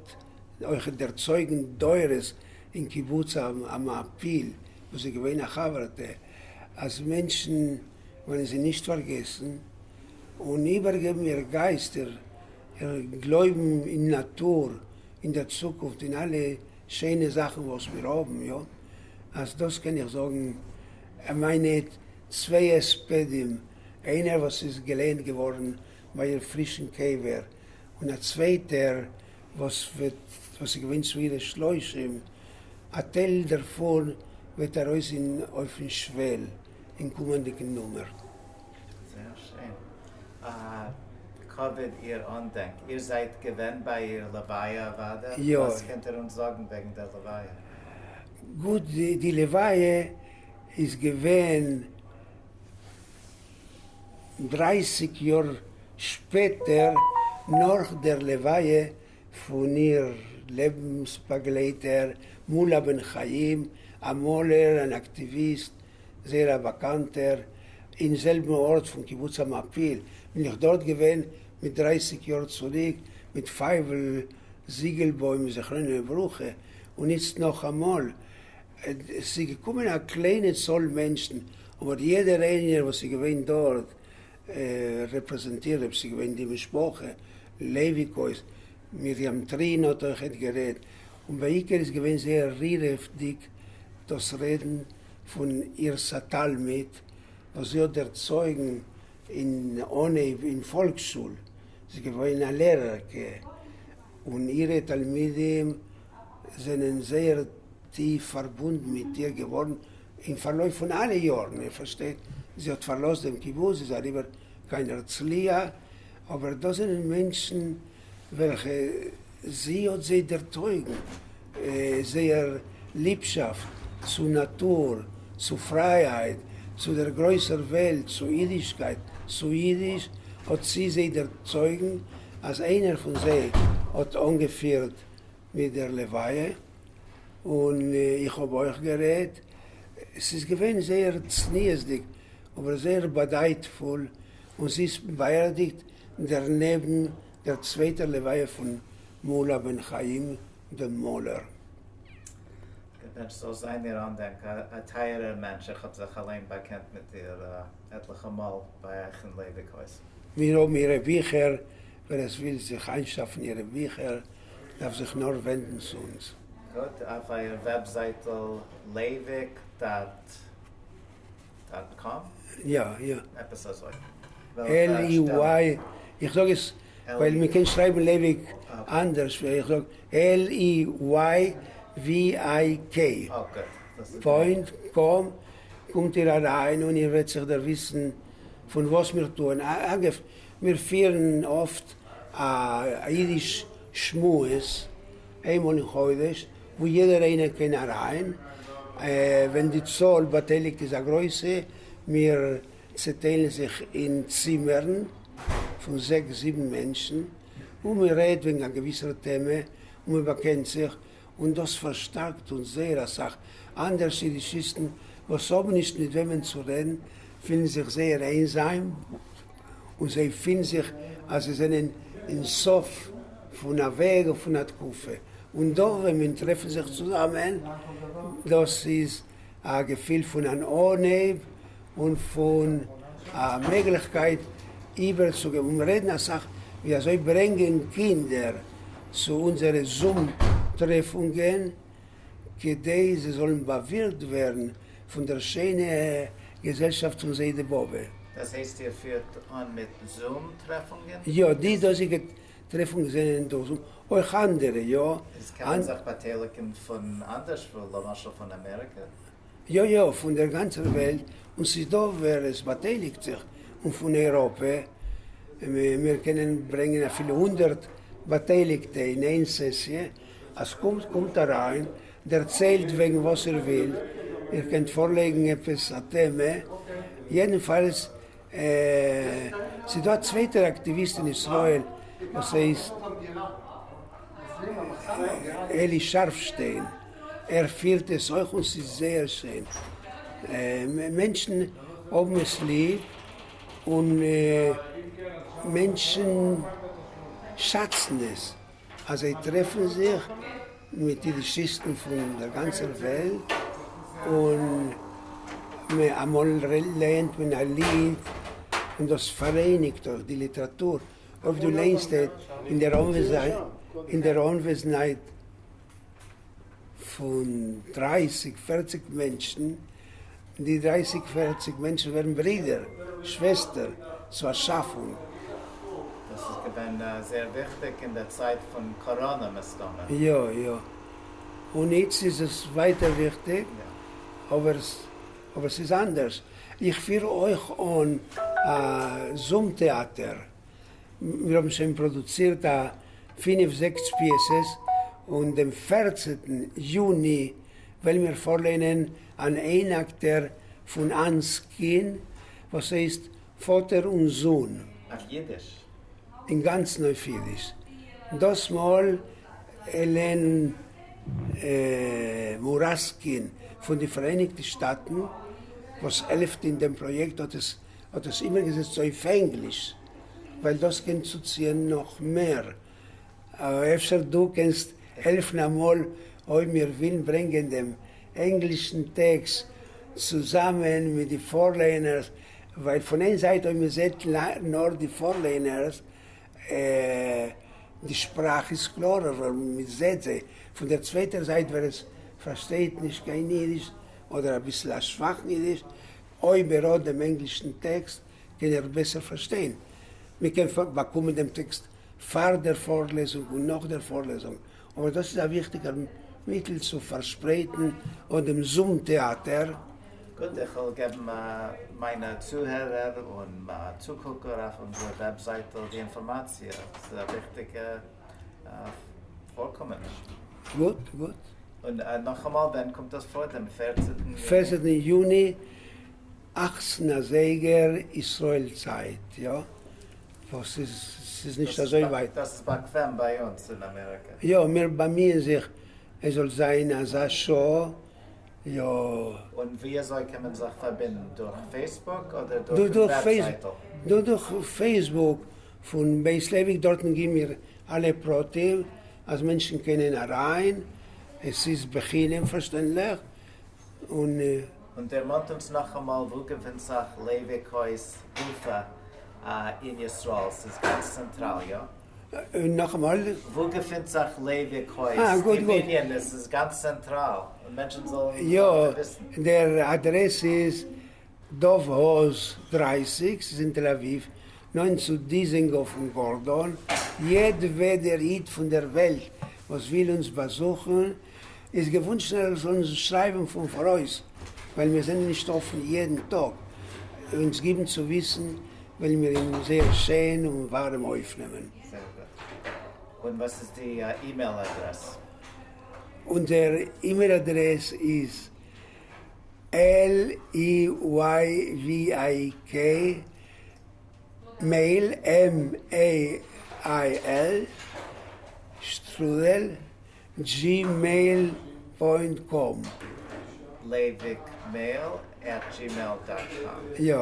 אויך דערצויגן דורות אין קיבוץ המעפיל, וואו זי איז געווען א חבר'טע, אז מענטשן וועלן זי נישט פארגעסן, און איבערגעבן איר גייסט, איר גלויבן אין נאטור, אין דער צוקונפט, אין אלע שיינע זאכן וואס מיר האבן, יא, אז דאס קען איך זאגן, מיינע צוויי הספדים, איינער וואס איז געלייענט געווארן ביי איר פרישן קבר, און א צווייטער וואס וועט וואס איז געווען צו אירע שלושים, א טייל דערפון וועט ארויס אין אויפן שוועל אין קומענדיגן נומער. זייער שיין. כבוד איר אנדענק. איר זייט געווען ביי איר לוויה אוודאי? יא. וואס קענט איר אונז זאגן וועגן דער לוויה? גוט, די לוויה איז געווען דרייסיג יאר שפעטער נאך דער לוויה פון איר לעבנס-באגלייטער מולה בן חיים, א מאלער, אן אקטיוויסט, זייער א באקאנטער, אין זעלבן ארט פון קיבוץ המעפיל, בין איך דארט געווען מיט דרייסיג יאר צוריק מיט פייוול זיגעלבוים זכרונו לברכה, און איצט נאכאמאל, עס איז געקומען א קליינע צאל מענטשן, אבער יעדער איינער וואס איז געווען דארט רעפרעזענטירט, אויב ס'איז געווען די משפחה לייוויקהויז, מרים טרין האט אויכעט גערעדט, און בעיקר איז געווען זייער רירעוודיג דאס רעדן פון אירס א תלמיד וואס זי האט דערצויגן אין אנהייב אין פאלקסשול, זי איז געווען א לערערקע, און אירע תלמידים זענען זייער טיף פארבונדן מיט איר געווארן אין פארלויף פון אלע יארן, איר פארשטייט, זי האט פארלאזט דעם קיבוץ, זי איז אריבער קיין הרצליה, אבער דאס זענען מענטשן וועלכע זי האט זיי דערצויגן, זייער ליבשאפט צו נאטור, צו פרייהייט, צו דער גרויסער וועלט, צו אידישקייט, צו אידיש, האט זי זיי דערצויגן, אז איינער פון זיי האט אנגעפירט מיט דער לוויה, און איך האב אויך גערעדט, ס'איז געווען זייער צניעות'דיג, אבער זייער באדייטפול, און זי איז באערדיגט דערנעבן דער צווייטער לוויה פון מולה בן חיים דעם מאלער. געבענטשט זאל זיין איר אנדענק, א טייערער מענטש, איך האב זיך אליין באקענט מיט איר עטליכע מאל ביי אייך אין לייוויק הויז. מיר האבן אירע ביכער, ווער עס וויל זיך איינשאפן אירע ביכער דארף זיך נאר ווענדן צו אונז. גוט, אויף אייער וועבזייטל לייוויק dot com? יא יא. עפעס אזוי. LEY, איך זאג עס ווייל מען קען שרייבן לייוויק אנדערש, איך זאג LEYVIK point com, קומט איר אריין און איר וועט זיך דערוויסן פון וואס מיר טוען. אגב, מיר פירן אפט א אידיש שמועס איינמאל אין חודש, וואו יעדער איינער קען אריין, ווען די צאל באטייליגט איז א גרויסע, מיר צעטיילן זיך אין צימערן פון זעקס זיבן מענטשן, און מען רעדט וועגן א געוויסער טעמע, און מען באקענט זיך, און דאס פארשטארקט אונז זייער אסאך. אנדערש אידישיסטן וואס האבן נישט מיט וועמען צו רעדן פילן זיך זייער איינזאם, און זיי פילן זיך אז זיי זענען אין סוף פון א וועג און פון א תקופה, און דא ווען מען טרעפן זיך צוזאמען, דאס איז א געפיל פון אן אנהייב און פון א מעגליכקייט איבערצוגעבן, און רעדן אסאך ווי אזוי ברענגען קינדער צו אונזערע זום טרעפונגען, כדי זיי זאלן באווירקט ווערן פון דער שיינע געזעלשאפט פון זיידע באבע. דאס הייסט איר פירט אן מיט זום טרעפונגען? יא, די דאזיגע טרעפונגען זענען דורך זום, אויך אנדערע, יא. איז קען מען זיך באטייליגן פון אנדערשוואו, למשל פון אמעריקע? יא יא, פון דער גאנצער וועלט, און ס'איז דא ווער עס באטייליגט זיך, און פון אייראפע, מיר קענען ברענגען אפילו הונדערט באטייליגטע אין איין סעסיע, אז קומט קומט אריין, דערציילט וועגן וואס איר ווילט, איר קענט פארלייגן עפעס א טעמע, יעדנפאלס ס'איז דא א צווייטער אקטיוויסט אין ישראל וואס הייסט אלי שארפשטיין, ער פירט עס אויך און ס'איז זייער שיין. מענטשן האבן עס ליב און מענטשן שאצן עס אז זיי טרעפן זיך מיט אידישיסטן פון דער גאנצער וועלט און אמאל לייענט מען א ליד און דאס פאראייניגט אויך די ליטעראטור אויב דו ליינסט אין דער אנוועזנהייט פון דרייסיג פערציג מענטשן, די דרייסיג פערציג מענטשן ווערן ברידער, שוועסטער, צו א שאפונג. דאס איז געווען זייער וויכטיג אין דער צייט פון קאראנע מסתמא. יא יא, און איצט איז עס ווייטער וויכטיג, אבער אבער ס'איז אנדערש. איך פיר אויך אן א זום טעאטער. מיר האבן שוין פראדוצירט א פינף זעקס פיעסעס, און דעם פערצנטן יוני וועלן מיר פארליינען אן איינאקטער פון אנסקין וואס הייסט פאטער און זון. אויף אידיש? אינגאנצן אויף אידיש. דאס מאל עלען מוראסקין פון די פאראייניגטע שטאטן וואס העלפט אין דעם פראיעקט האט עס האט עס איבערגעזעצט אויף ענגליש ווייל דאס קען צוציען נאך מער. אפשר דו קענסט העלפן אמאל אויב מיר ווילן ברענגען דעם ענגלישן טעקסט צוזאמען מיט די פארליינערס, ווייל פון איין זייט אויב מען זעט נאר די פארליינערס די שפראך איז קלארער ווייל מען זעט זיי, פון דער צווייטער זייט ווער עס פארשטייט נישט קיין אידיש אדער אביסל א שוואכן אידיש אויב ער האט דעם ענגלישן טעקסט קען ער בעסער פארשטיין. מען קען באקומען דעם טעקסט פאר דער פארלעזונג און נאך דער פארלעזונג, אבער דאס איז א וויכטיגער מיטל צו פארשפרייטן אט דעם זום טעאטער. גוט, איך וועל געבן מיינע צוהערער און צוקוקער אויף אונזער וועבזייטל די אינפארמאציע, ס'איז א וויכטיגע פארקומעניש. גוט, גוט. און נאכאמאל, ווען קומט דאס פאר? דעם פערצנטן יוני? פערצנטן יוני, אכצן אזייגער ישראל צייט, יא, וואס איז, ס'איז נישט אזוי ווייט. דאס איז באקוועם ביי אונז אין אמעריקע. יא, מיר באמיען זיך עס זאל זיין אזא שעה, יא. און ווי אזוי קען מען זיך פארבינדן? דורך פעיסבוק אדער דורך דעם וועבזייטל? דורך פעיסבוק פון בית לייוויק, דארטן גיבן מיר אלע פרטים אז מענטשן קענען אריין, עס איז בחינם פארשטענדליך, און. און דערמאנט אונז נאכאמאל וואו געפינט זיך לייוויק הויז גופא אין ישראל? ס'איז גאנץ צענטראל, יא? נאכאמאל? וואו געפינט זיך לייוויק הויז? די בנין, עס איז גאנץ צענטראל און מענטשן זאלן וויסן. יא, דער אדרעס איז דוב הויז 30, ס'איז אין תל אביב, נאענט צו דיזענגאף און גארדאן, יעדוועדער איד פון דער וועלט וואס וויל אונז באזוכן איז געוואונטשן ער זאל אונז שרייבן פון פאראויס, ווייל מיר זענען נישט אפן יעדן טאג, אונז גיבן צו וויסן וועלן מיר אים זייער שיין און ווארעם אויפנעמען. זייער גוט. און וואס איז די אימעיל אדרעס? אונזער אימעיל אדרעס איז LEYVIK mail, M-A-I-L, שטרודל, gmail point com. לייוויק mail at gmail dot com. יא,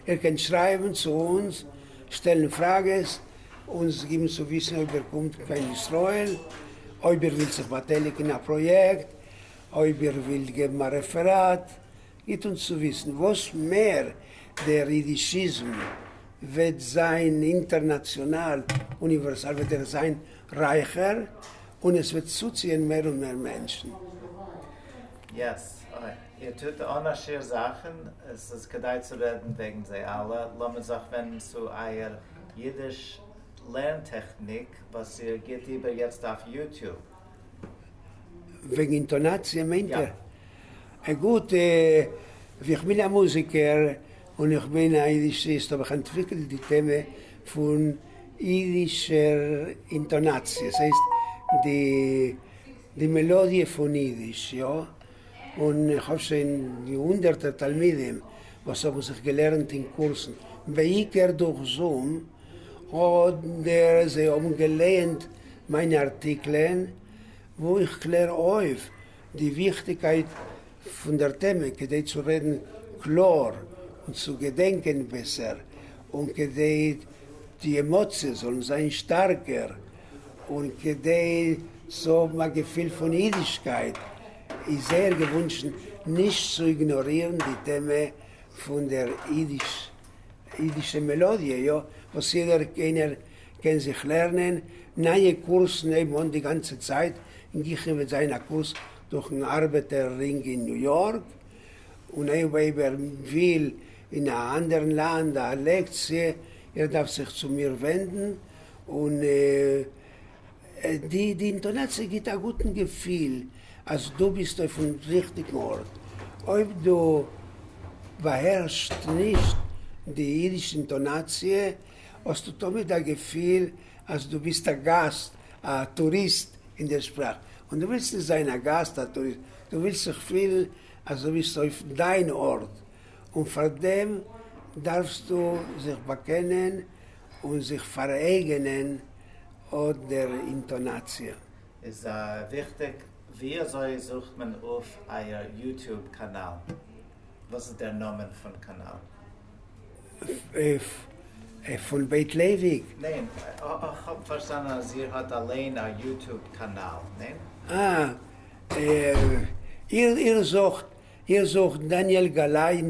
איר קענט שרייבן צו אונז, שטעלן פראגעס, אונז גיבן צו וויסן אויב איר קומט קיין ישראל, אויב איר ווילט זיך באטייליגן אין א פראיעקט, אויב איר ווילט געבן א רעפעראט, גיט אונז צו וויסן וואס מער דער אידישיזם וועט זיין אינטערנאציאנאל, אוניווערסאל, וועט ער זיין רייכער און עס וועט צוציען מער און מער מענטשן. יעס, איר טוט אן א שיעור זאכן, עס איז כדאי צו רעדן וועגן זיי אלע, לאמיר זיך ווענדן צו אייער אידיש לערן טעכניק וואס איר גיט איבער יעצט אויף יוטיוב. וועגן אינטאנאציע מיינט איר? גוט, ווי איך בין א מוזיקער און איך בין א אידישיסט האב איך אנטוויקלט די טעמע פון אידישער אינטאנאציע, ס'הייסט די די מעלאדיע פון אידיש, יא, און איך האב שוין הונדערטער תלמידים וואס האבן זיך געלערנט אין קורסן, בעיקר דורך זום, אדער זיי האבן געלייענט מיינע ארטיקלען וואו איך קלער אויף די וויכטיגקייט. פון דער טעמע, כדי צו רעדן קלאר און צו געדענקען בעסער, און כדי די עמאציעס זאלן זיין שטארקער, און כדי צו האבן א געפיל פון אידישקייט, איז זייער געוואונטשן נישט צו איגנארירן די טעמע פון דער אידישע מעלאדיע, יא, וואס יעדער איינער קען זיך לערנען, נייע קורסן הייבן אן די גאנצע צייט, אין גיכן וועט זיין א קורס דורכן ארבעטער רינג אין ניו יארק, און אויב איר וויל אין א אנדערן לאנד א לעקציע, איר דארפט זיך צו מיר ווענדן, און די די אינטאנאציע גיט א גוטן געפיל אז דו ביסט אויפן ריכטיגן ארט. אויב דו באהערשט נישט די אידישע אינטאנאציע האסטו תמיד א געפיל אז דו ביסט א גאסט, א טוריסט אין דער שפראך. און דו ווילסט נישט זיין א גאסט, א טוריסט, דו ווילסט זיך פילן אז דו ביסט אויף דיין ארט. און פאר דעם דארפסטו זיך באקענען און זיך פאראייגענען אט דער אינטאנאציע. איז וויכטיג, ווי אזוי זוכט מען אויף אייער YouTube קאנאל? וואס איז דער נאמען פון קאנאל? פון בית לייוויק? ניין, איך האב פארשטאנען אז איר האט אליין א YouTube קאנאל, ניין? אה, איר זוכט איר זוכט דניאל גלאי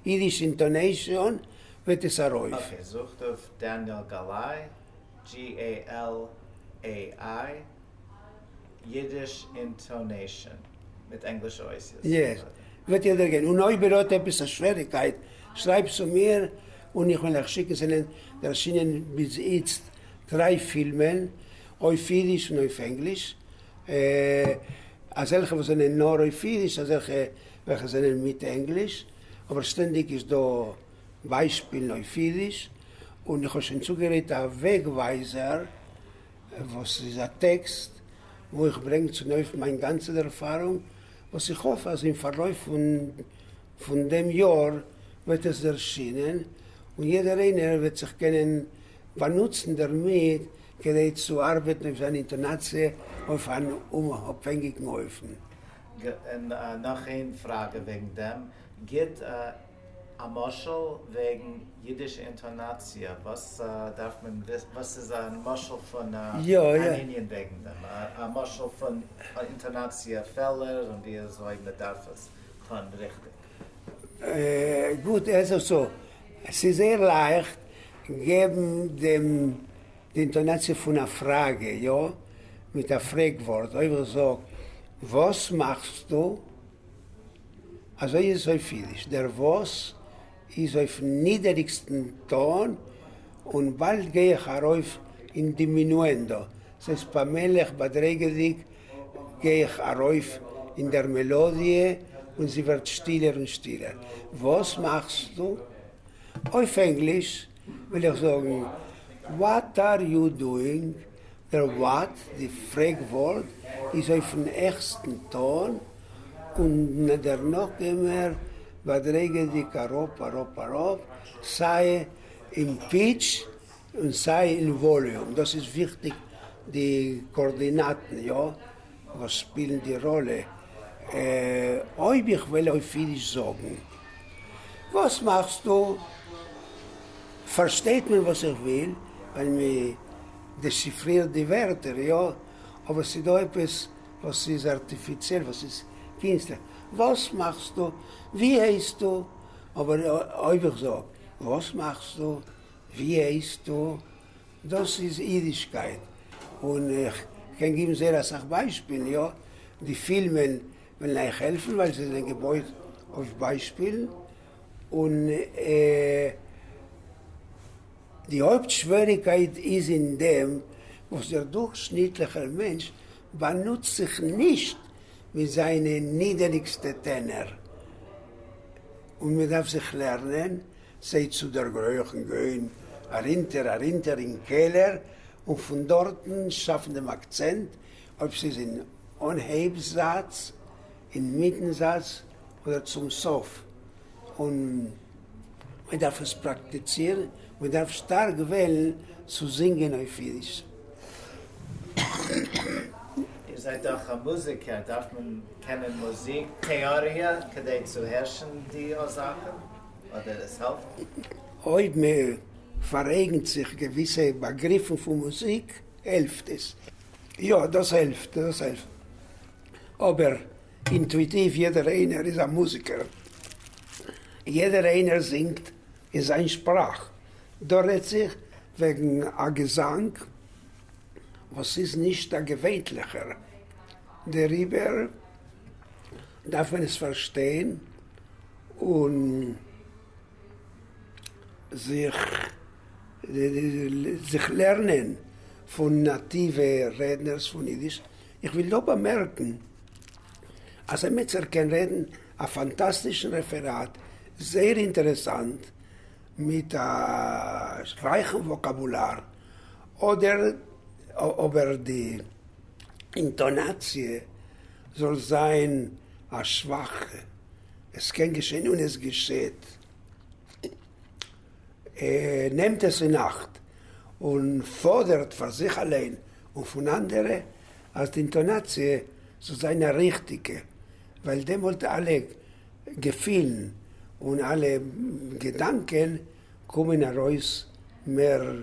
Yiddish intonation וועט עס ארויף. okay, זוכט אויף דניאל גלאי, G-A-L-A-I, Yiddish intonation, מיט ענגלישע אותיות. yes, וועט איר דערגיין. און אויב איר האט עפעס א שוועריקייט, שרייבט צו מיר און איך וועל אייך שיקן. ס'זענען ערשינען ביז איצט דריי פילמען, אויף אידיש און אויף ענגליש. אזעלכע וואס זענען נאר אויף אידיש, אזעלכע וועלכע זענען מיט ענגליש, אבער שטענדיג איז דא ביישפילן אויף אידיש, און איך האב שוין צוגערעדט א וועגווייזער וואס איז א טעקסט וואו איך ברענג צונויף מיין גאנצע ערפארונג, וואס איך האף אז אין פארלויף פון דעם יאר וועט עס ערשינען, און יעדער איינער וועט זיך קענען באנוצן דערמיט כדי צו ארבעטן אויף זיין אינטאנאציע אויף אן אומאפהענגיקן אופן. און נאך איין פראגע וועגן דעם, גיט א משל וועגן אידישע אינטאנאציע, וואס דארף מען וויסן, וואס איז א משל פון אן ענין וועגן דעם, א משל פון אינטאנאציע פעלער און ווי אזוי מען דארף עס טון ריכטיג. גוט, עס איז אזוי, עס איז זייער לייכט געבן דעם די אינטאנאציע פון א פראגע, יא, מיט א פרעג ווארט, אויב איך זאג וואס מאכסטו? אזוי איז עס אויף אידיש, דער וואס איז אויפן נידעריגסטן טאן, און באלד גיי איך ארויף אין diminuendo, ס'הייסט פאמעליך באדרעגעדיג גיי איך ארויף אין דער מעלאדיע און זי ווערט שטילער און שטילער. וואס מאכסטו? אויף ענגליש וויל איך זאגן what are you doing? דער what, די פרעג ווארט, איז אויפן העכסטן טאן, און דערנאך גייען מיר באדרעגעדיג אראפ אראפ אראפ, סיי אין pitch און סיי אין volume, דאס איז וויכטיג די קאארדינאטן יא וואס שפילן די ראלע, אויב איך וועל אויף אידיש זאגן וואס מאכסטו? פארשטייט מען וואס איך וויל ווייל מען דעשיפרירט די ווערטער יא, אבער ס'דא עפעס וואס איז ארטיפיציעל וואס איז קינסטליך, וואס מאכסטו? ווי הייסטו? אבער אויב איך זאג וואס מאכסטו? ווי הייסטו? דאס איז אידישקייט, און איך קען גיבן זייער אסאך ביישפילן, יא, די פילמען וועלן אייך העלפן ווייל זיי זענען געבויט אויף ביישפילן, און די הויפט שוועריקייט איז אין דעם וואס דער דורכשניטליכער מענטש באנוצט זיך נישט מיט זיינע נידעריגסטע טענער, און מען דארף זיך לערנען זיי צו דערגרויכן, גיין ארונטער ארונטער אין קעלער און פון דארטן שאפן דעם אקצענט, אויב ס'איז אין אנהייב זאץ, אינמיטן זאץ אדער צום סוף, און מען דארף עס פראקטיצירן, מען דארף שטארק וועלן צו זינגען אויף אידיש. איז. זייט דאך א מוזיקער, דארף מען קענען מוזיק טעאריע כדי צו הערשן די א זאכן? אדער עס העלפט? אויב מען פאראייגנט זיך געוויסע באגריפן פון מוזיק העלפט עס. יא דאס העלפט, דאס העלפט. אבער אינטואיטיוו יעדער איינער איז א מוזיקער, יעדער איינער זינגט אין זיין שפראך, דא רעדט זיך וועגן א געזאנג וואס איז נישט א געווענטליכער, דעריבער דארף מען עס פארשטיין און זיך זיך לערנען פון נאטיווע רעדנערס פון אידיש. איך וויל דא באמערקן אז עמיצער קען רעדן א פאנטאסטישן רעפעראט, זייער אינטערעסאנט, מיט א רייכן וואקאבולאר, אדער אבער די אינטאנאציע זאל זיין א שוואכע, עס קען געשען און עס געשעט, נעמט עס אין אכט און פאדערט פאר זיך אליין און פון אנדערע אז די אינטאנאציע זאל זיין א ריכטיגע, ווייל דעמאלט אלע געפילן און אלע געדאנקען קומען ארויס מער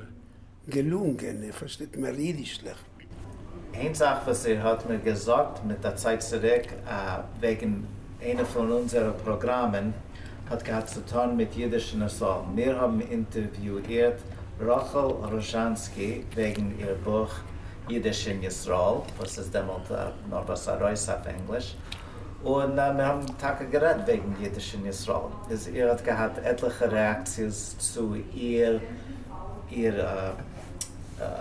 געלונגען, איר פארשטייט, מער אידישליך. איין זאך וואס איר האט מיר געזאגט מיט א צייט צוריק וועגן איינע פון אונזערע פראגראמען האט געהאט צו טון מיט אידיש אין ישראל. מיר האבן אינטערוויואירט רחל ראזשאנסקי וועגן איר בוך אידיש אין ישראל וואס איז דעמאלט נארוואס ארויס אויף ענגליש, און מיר האבן טאקע גערעדט וועגן אידיש אין ישראל. איז איר האט געהאט עטליכע רעאקציעס צו איר איר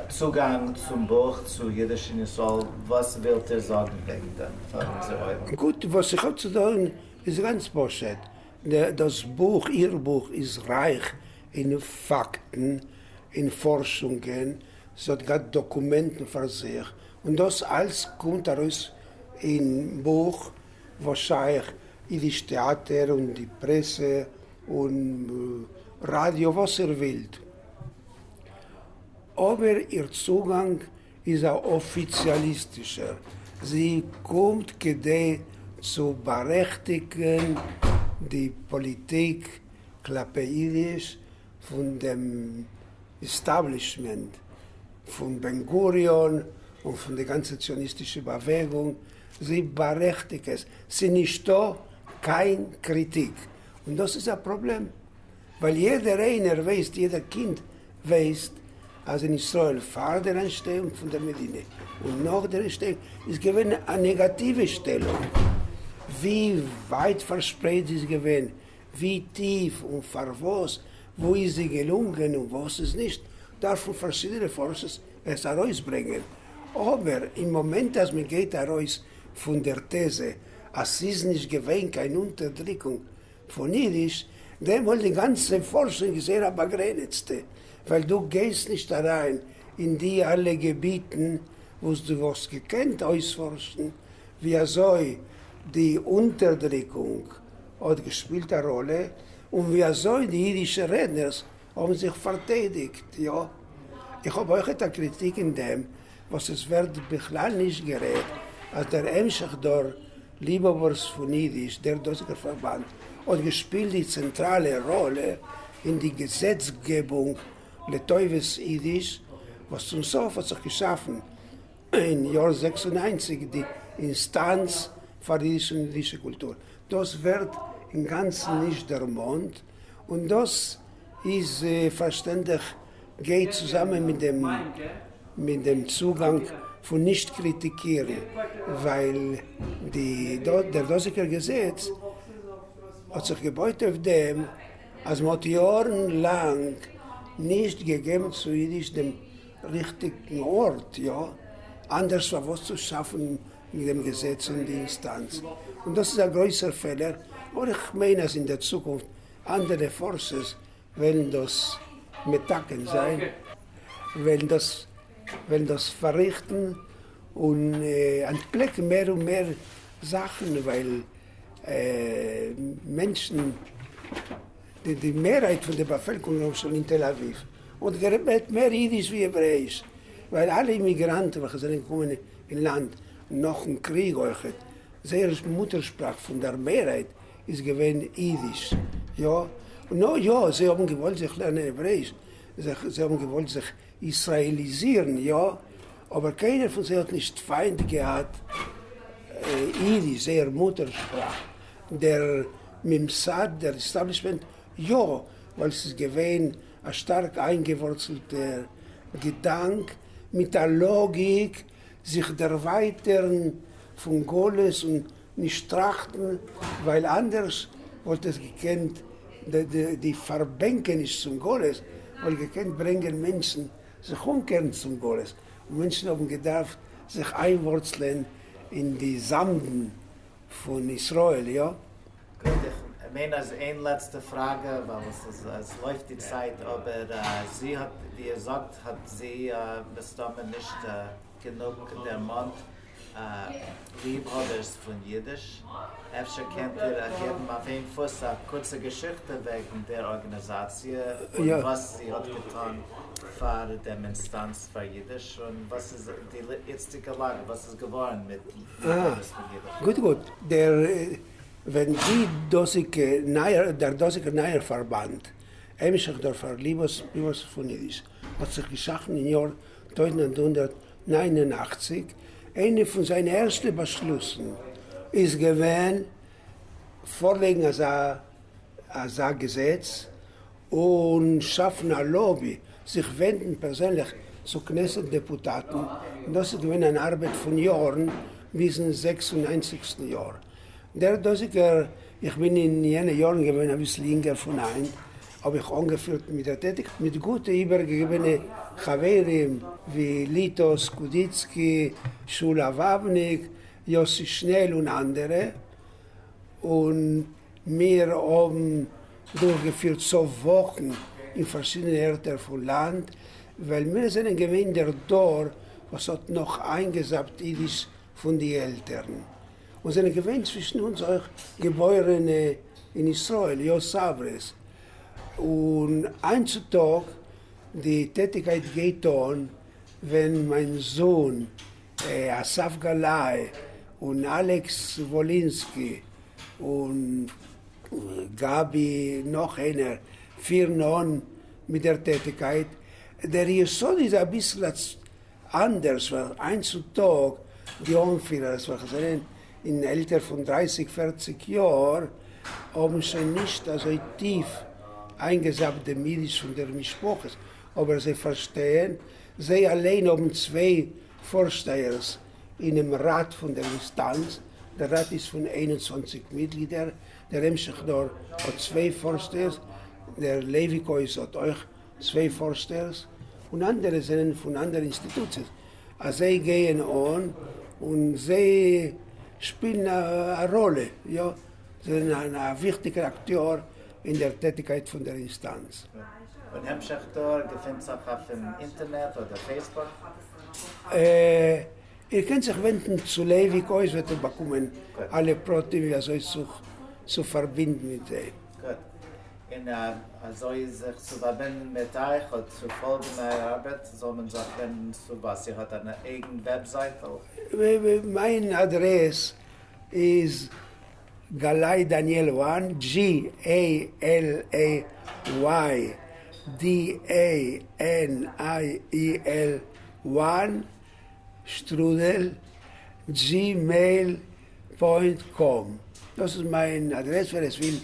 צוגאנג צום בוך צו אידיש אין ישראל, וואס ווילט איר זאגן וועגן דעם פאר אונזער עולם? גוט, וואס איך האב צו זאגן איז גאנץ פשוט, דאס בוך, איר בוך, איז רייך אין פאקטן, אין פארשונגען, זי האט געהאט דאקומענטן פאר זיך, און דאס אלץ קומט ארויס אין בוך וואס שייך אידיש טעאטער און די פרעסע און ראדיא וואס איר ווילט. אבער איר צוגאנג איז א אפיציאליסטישער, זי קומט כדי צו בארעכטיגן די פאליטיק כלפי אידיש פון דעם עסטאבלישמענט פון בן גוריון און פון די גאנצע ציוניסטישע באוועגונג, זי בארעכטיגט עס, ס'נישטא קיין קריטיק, און דאס איז א פראבלעם. ווייל יעדער איינער ווייסט, יעדער קינד ווייסט, אז אין ישראל פאר דער אנטשטייאונג פון דער מדינה און נאך דער אנטשטייאונג איז געווען א נעגאטיווע שטעלונג, ווי ווייט פארשפרייט זי איז געווען, ווי טיף און פארוואס, וואו איז זי געלונגען און וואס איז נישט, דארפן פארשידענע פארשערס עס ארויסברענגען. אבער אין מאמענט אז מען גייט ארויס פון דער טעזע אז ס'איז נישט געווען קיין אונטערדריקונג פון אידיש, דעמאלט די גאנצע פארשונג איז זייער א באגרעניצטע, ווייל דו גייסט נישט אריין אין די אלע געביטן וואס דו וואלסט געקענט אויספארשן ווי אזוי די אונטערדריקונג האט געשפילט א ראלע און ווי אזוי די אידישע רעדנערס האבן זיך פארטיידיגט. יא, איך האב אויכעט א קריטיק אין דעם וואס עס ווערט בכלל נישט גערעדט אז דער המשך דור ליבהאבערס פון אידיש, דער דאזיגער פארבאנד האט געשפילט די צענטראלע ראלע אין די געזעצגעבונג לטובת אידיש, וואס צום סוף האט זיך געשאפן אין יאר 96 די אינסטאנץ פאר אידיש און אידישע קולטור. דאס ווערט אינגאנצן נישט דערמאנט, און דאס איז פארשטענדליך גייט צוזאמען מיט דעם מיט דעם צוגאנג פון נישט קריטיקירן, ווייל די דער דאזיגער געזעץ האט זיך געבויט אויף דעם אז מ'האט יארן לאנג נישט געגעבן צו אידיש דעם ריכטיגן ארט, יא, אנדערש פארוואס צו שאפן דעם געזעץ און די אינסטאנץ, און דאס איז א גרויסער פעלער, אבער איך מיין אז אין דער צוקונפט אנדערע פארשערס וועלן דאס מתקן זיין, וועלן דאס וועלן דאס פארריכטן און אנטפלעקן מער און מער זאכן, ווייל מענטשן, די מערהייט פון די באפעלקערונג למשל אין תל אביב האט גערעדט מער אידיש ווי העברעאיש, ווייל אלע אימיגראנטן וועלכע זענען געקומען אין לאנד. נאכן קריג אויכעט, זייער מוטערשפראך פון דער מערהייט איז געווען אידיש, יא, נו יא, זיי האבן געוואלט זיך לערנען העברעאיש, זיי האבן געוואלט זיך ישראליזירן, יא, אבער קיינער פון זיי האט נישט פיינט געהאט אידיש, זייער מוטערשפראך. דער ממסד, דער עסטאבלישמענט, יא, ווייל ס'איז געווען א שטארק איינגעווארצלטער געדאנק מיט א לאגיק זיך דערווייטערן פון גלות און נישט טראכטן ווייל אנדערש וואלט עס געקענט די פארבענקעניש צום גלות וואלט געקענט ברענגען מענטשן זיך אומקערן צום גלות און מענטשן האבן געדארפט זיך איינווארצלען אין די זאמדן פון ישראל, יא? גוט, איך מיין אז איין לעצטע פראגע ווייל עס איז עס לויפט די צייט, אבער זי האט ווי איר זאגט האט זי מסתמא נישט גענוג דערמאנט ליבהאבערס פון אידיש, אפשר קענט איר געבן אויף איין פוס א קורצע געשיכטע וועגן דער ארגאניזאציע און וואס זי האט געטאן פאר דעם אינסטאנץ פאר אידיש און וואס איז די איצטיגע לאגע, וואס איז געווארן מיט ליבהאבערס פון אידיש? גוט גוט, דער ווען די דאזיגע נייער דער דאזיגער נייער פארבאנד המשך דור פאר ליבהאבערס פון אידיש האט זיך געשאפן אין יאר 1989, איינע פון זיינע ערשטע באשלוסן איז געווען פארלייגן אזא אזא געזעץ און שאפן א לאבי, זיך ווענדן פערזענליך צו כנסת דעפוטאטן, און דאס איז געווען אן ארבעט פון יארן ביזן זעקס און ניינציגסטן יאר. דער דאזיגער, איך בין אין יענע יארן געווען אביסל יונגער פון היינט, האב איך אנגעפירט מיט דער טעטיגקייט מיט גוטע איבערגעגעבענע חברים ווי ליטא סקודיצקי, שולה וואבניק, יוסי שנעל און אנדערע, און מיר האבן דורכגעפירט סוף וואכן אין פארשידענע ערטער פון לאנד, ווייל מיר זענען געווען דער דור וואס האט נאך איינגעזאפט אידיש פון די עלטערן, און זענען געווען צווישן אונז אויך געבוירענע אין ישראל, יא סאברעס, און היינט צו טאג די טעטיגקייט גייט אן ווען מיין זון אסף גלאי און אלעקס וואלינסקי און גבי נאך איינער פירן אן מיט דער טעטיגקייט, דער יסוד איז אביסל אנדערש ווייל היינט צו טאג די אנפירערס וועלכע זענען אין עלטער פון דרייסיג פערציג יאר האבן שוין נישט אזוי טיף איינגעזאפט דעם אידיש פון דער משפחות אבער זיי פארשטייען זיי אליין האבן צוויי פארשטייערס אינעם ראט פון דער אינסטאנץ, דער ראט איז פון 21 מיטגלידער, דער המשך דור האט צוויי פארשטייערס, דער לייוויק-הויז האט אויך צוויי פארשטייערס, און אנדערע זענען פון אנדערע אינסטיטוציעס, אז זיי גייען אן און זיי שפילן א ראלע, יא, זיי זענען א וויכטיגער אקטיאר אין דער טעטיגקייט פון דער אינסטאנץ. און המשך דור געפינט זיך אויפן אינטערנעט אדער פעיסבוק? איר קענט זיך ווענדן צו לייוויק הויז וועט איר באקומען אלע פרטים ווי אזוי זיך צו פארבינדן מיט זיי. גוט. און אזוי זיך צו פארבינדן מיט אייך אדער צו פאלגן אייער ארבעט זאל מען זיך ווענדן צו וואס? איר האט אן אייגן וועבזייטל? מיין אדרעס איז גלאי דניאל one, G-A-L-A-Y-D-A-N-I-E-L one, שטרודל, gmail point com. דאס איז מיין אדרעס ווער עס וויל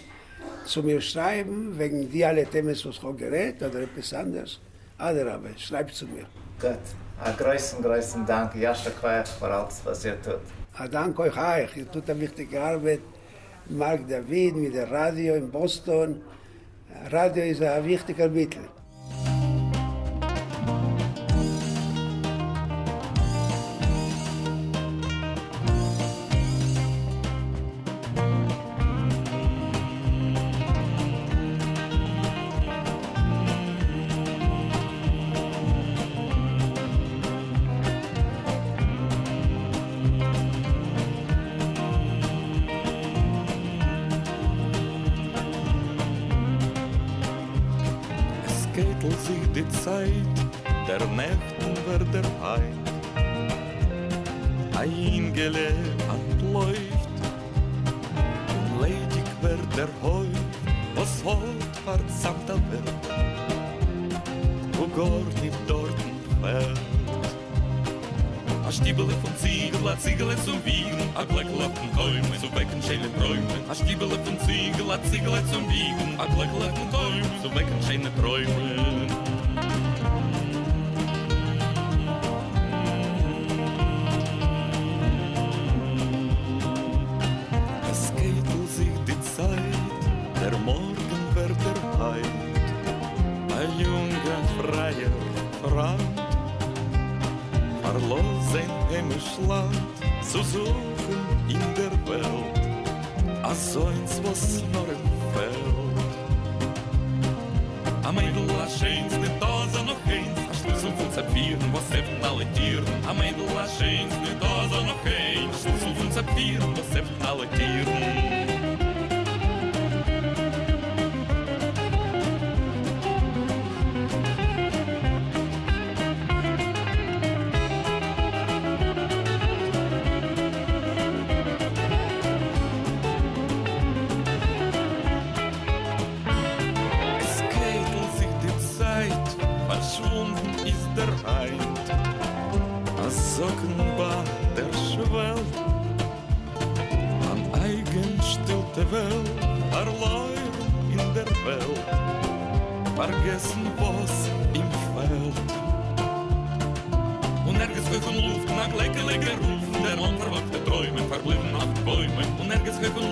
צו מיר שרייבן וועגן די אלע טעמעס וואס כ'האב גערעדט אדער עפעס אנדערש, אדרבה שרייבט צו מיר. גוט, א גרויסן גרויסן דאנק, יישר כח פאר אלץ וואס איר טוט. א דאנק אויך אייך, איר טוט א וויכטיגע ארבעט, מארק דוד מיט דער ראדיא אין באסטאן, ראדיא איז א וויכטיגער מיטל. עס קייטלט זיך די צייט, דער נעכטן ווערט דער היינט. א אינגעלע אנטלויפט, און ליידיג ווערט דער הויף וואס האט פארצאמט א וועלט, וואו גארניט דארטן פעלט. א שטיבעלע פון ציגל, א ציגעלע צום וויגן, א גלעקל אויפן קוימען, צו וועקן שיינע טרוימען. א שטיבעלע פון ציגל, א ציגעלע צום וויגן, א גלעקל אויפן קוימען, צו וועקן שיינע טרוימען. עס קייטלט זיך די צייט, דער מארגן ווערט דער היינט, א יונגער פרייער פראנט פארלאזט זיין היימיש לאנד צו זוכן אין דער וועלט אזוינס וואס נאר אים פעלט. א מיידל א שיינס, ניטא אזא נאך איינס, א שליסל פון סאפירן וואס עפנט אלע טירן, א מיידל א שיינס, ניטא אזא נאך איינס, א שליסל פון סאפירן וואס עפנט אלע טירן. עס קייטלט זיך די צייט, פארשוואונדן איז דער היינט, א זקן ביי דער שוועל, אן אייגן שטיל תבל, פארלוירן אין דער וועלט, פארגעסן וואס אים פעלט. און ערגעץ הויך אין לופטן א גלעקעלע גערופן, דערמאנט פארוואגטע טרוימען, פארבליבן אויף בוימען, און ערגעץ הויך אין.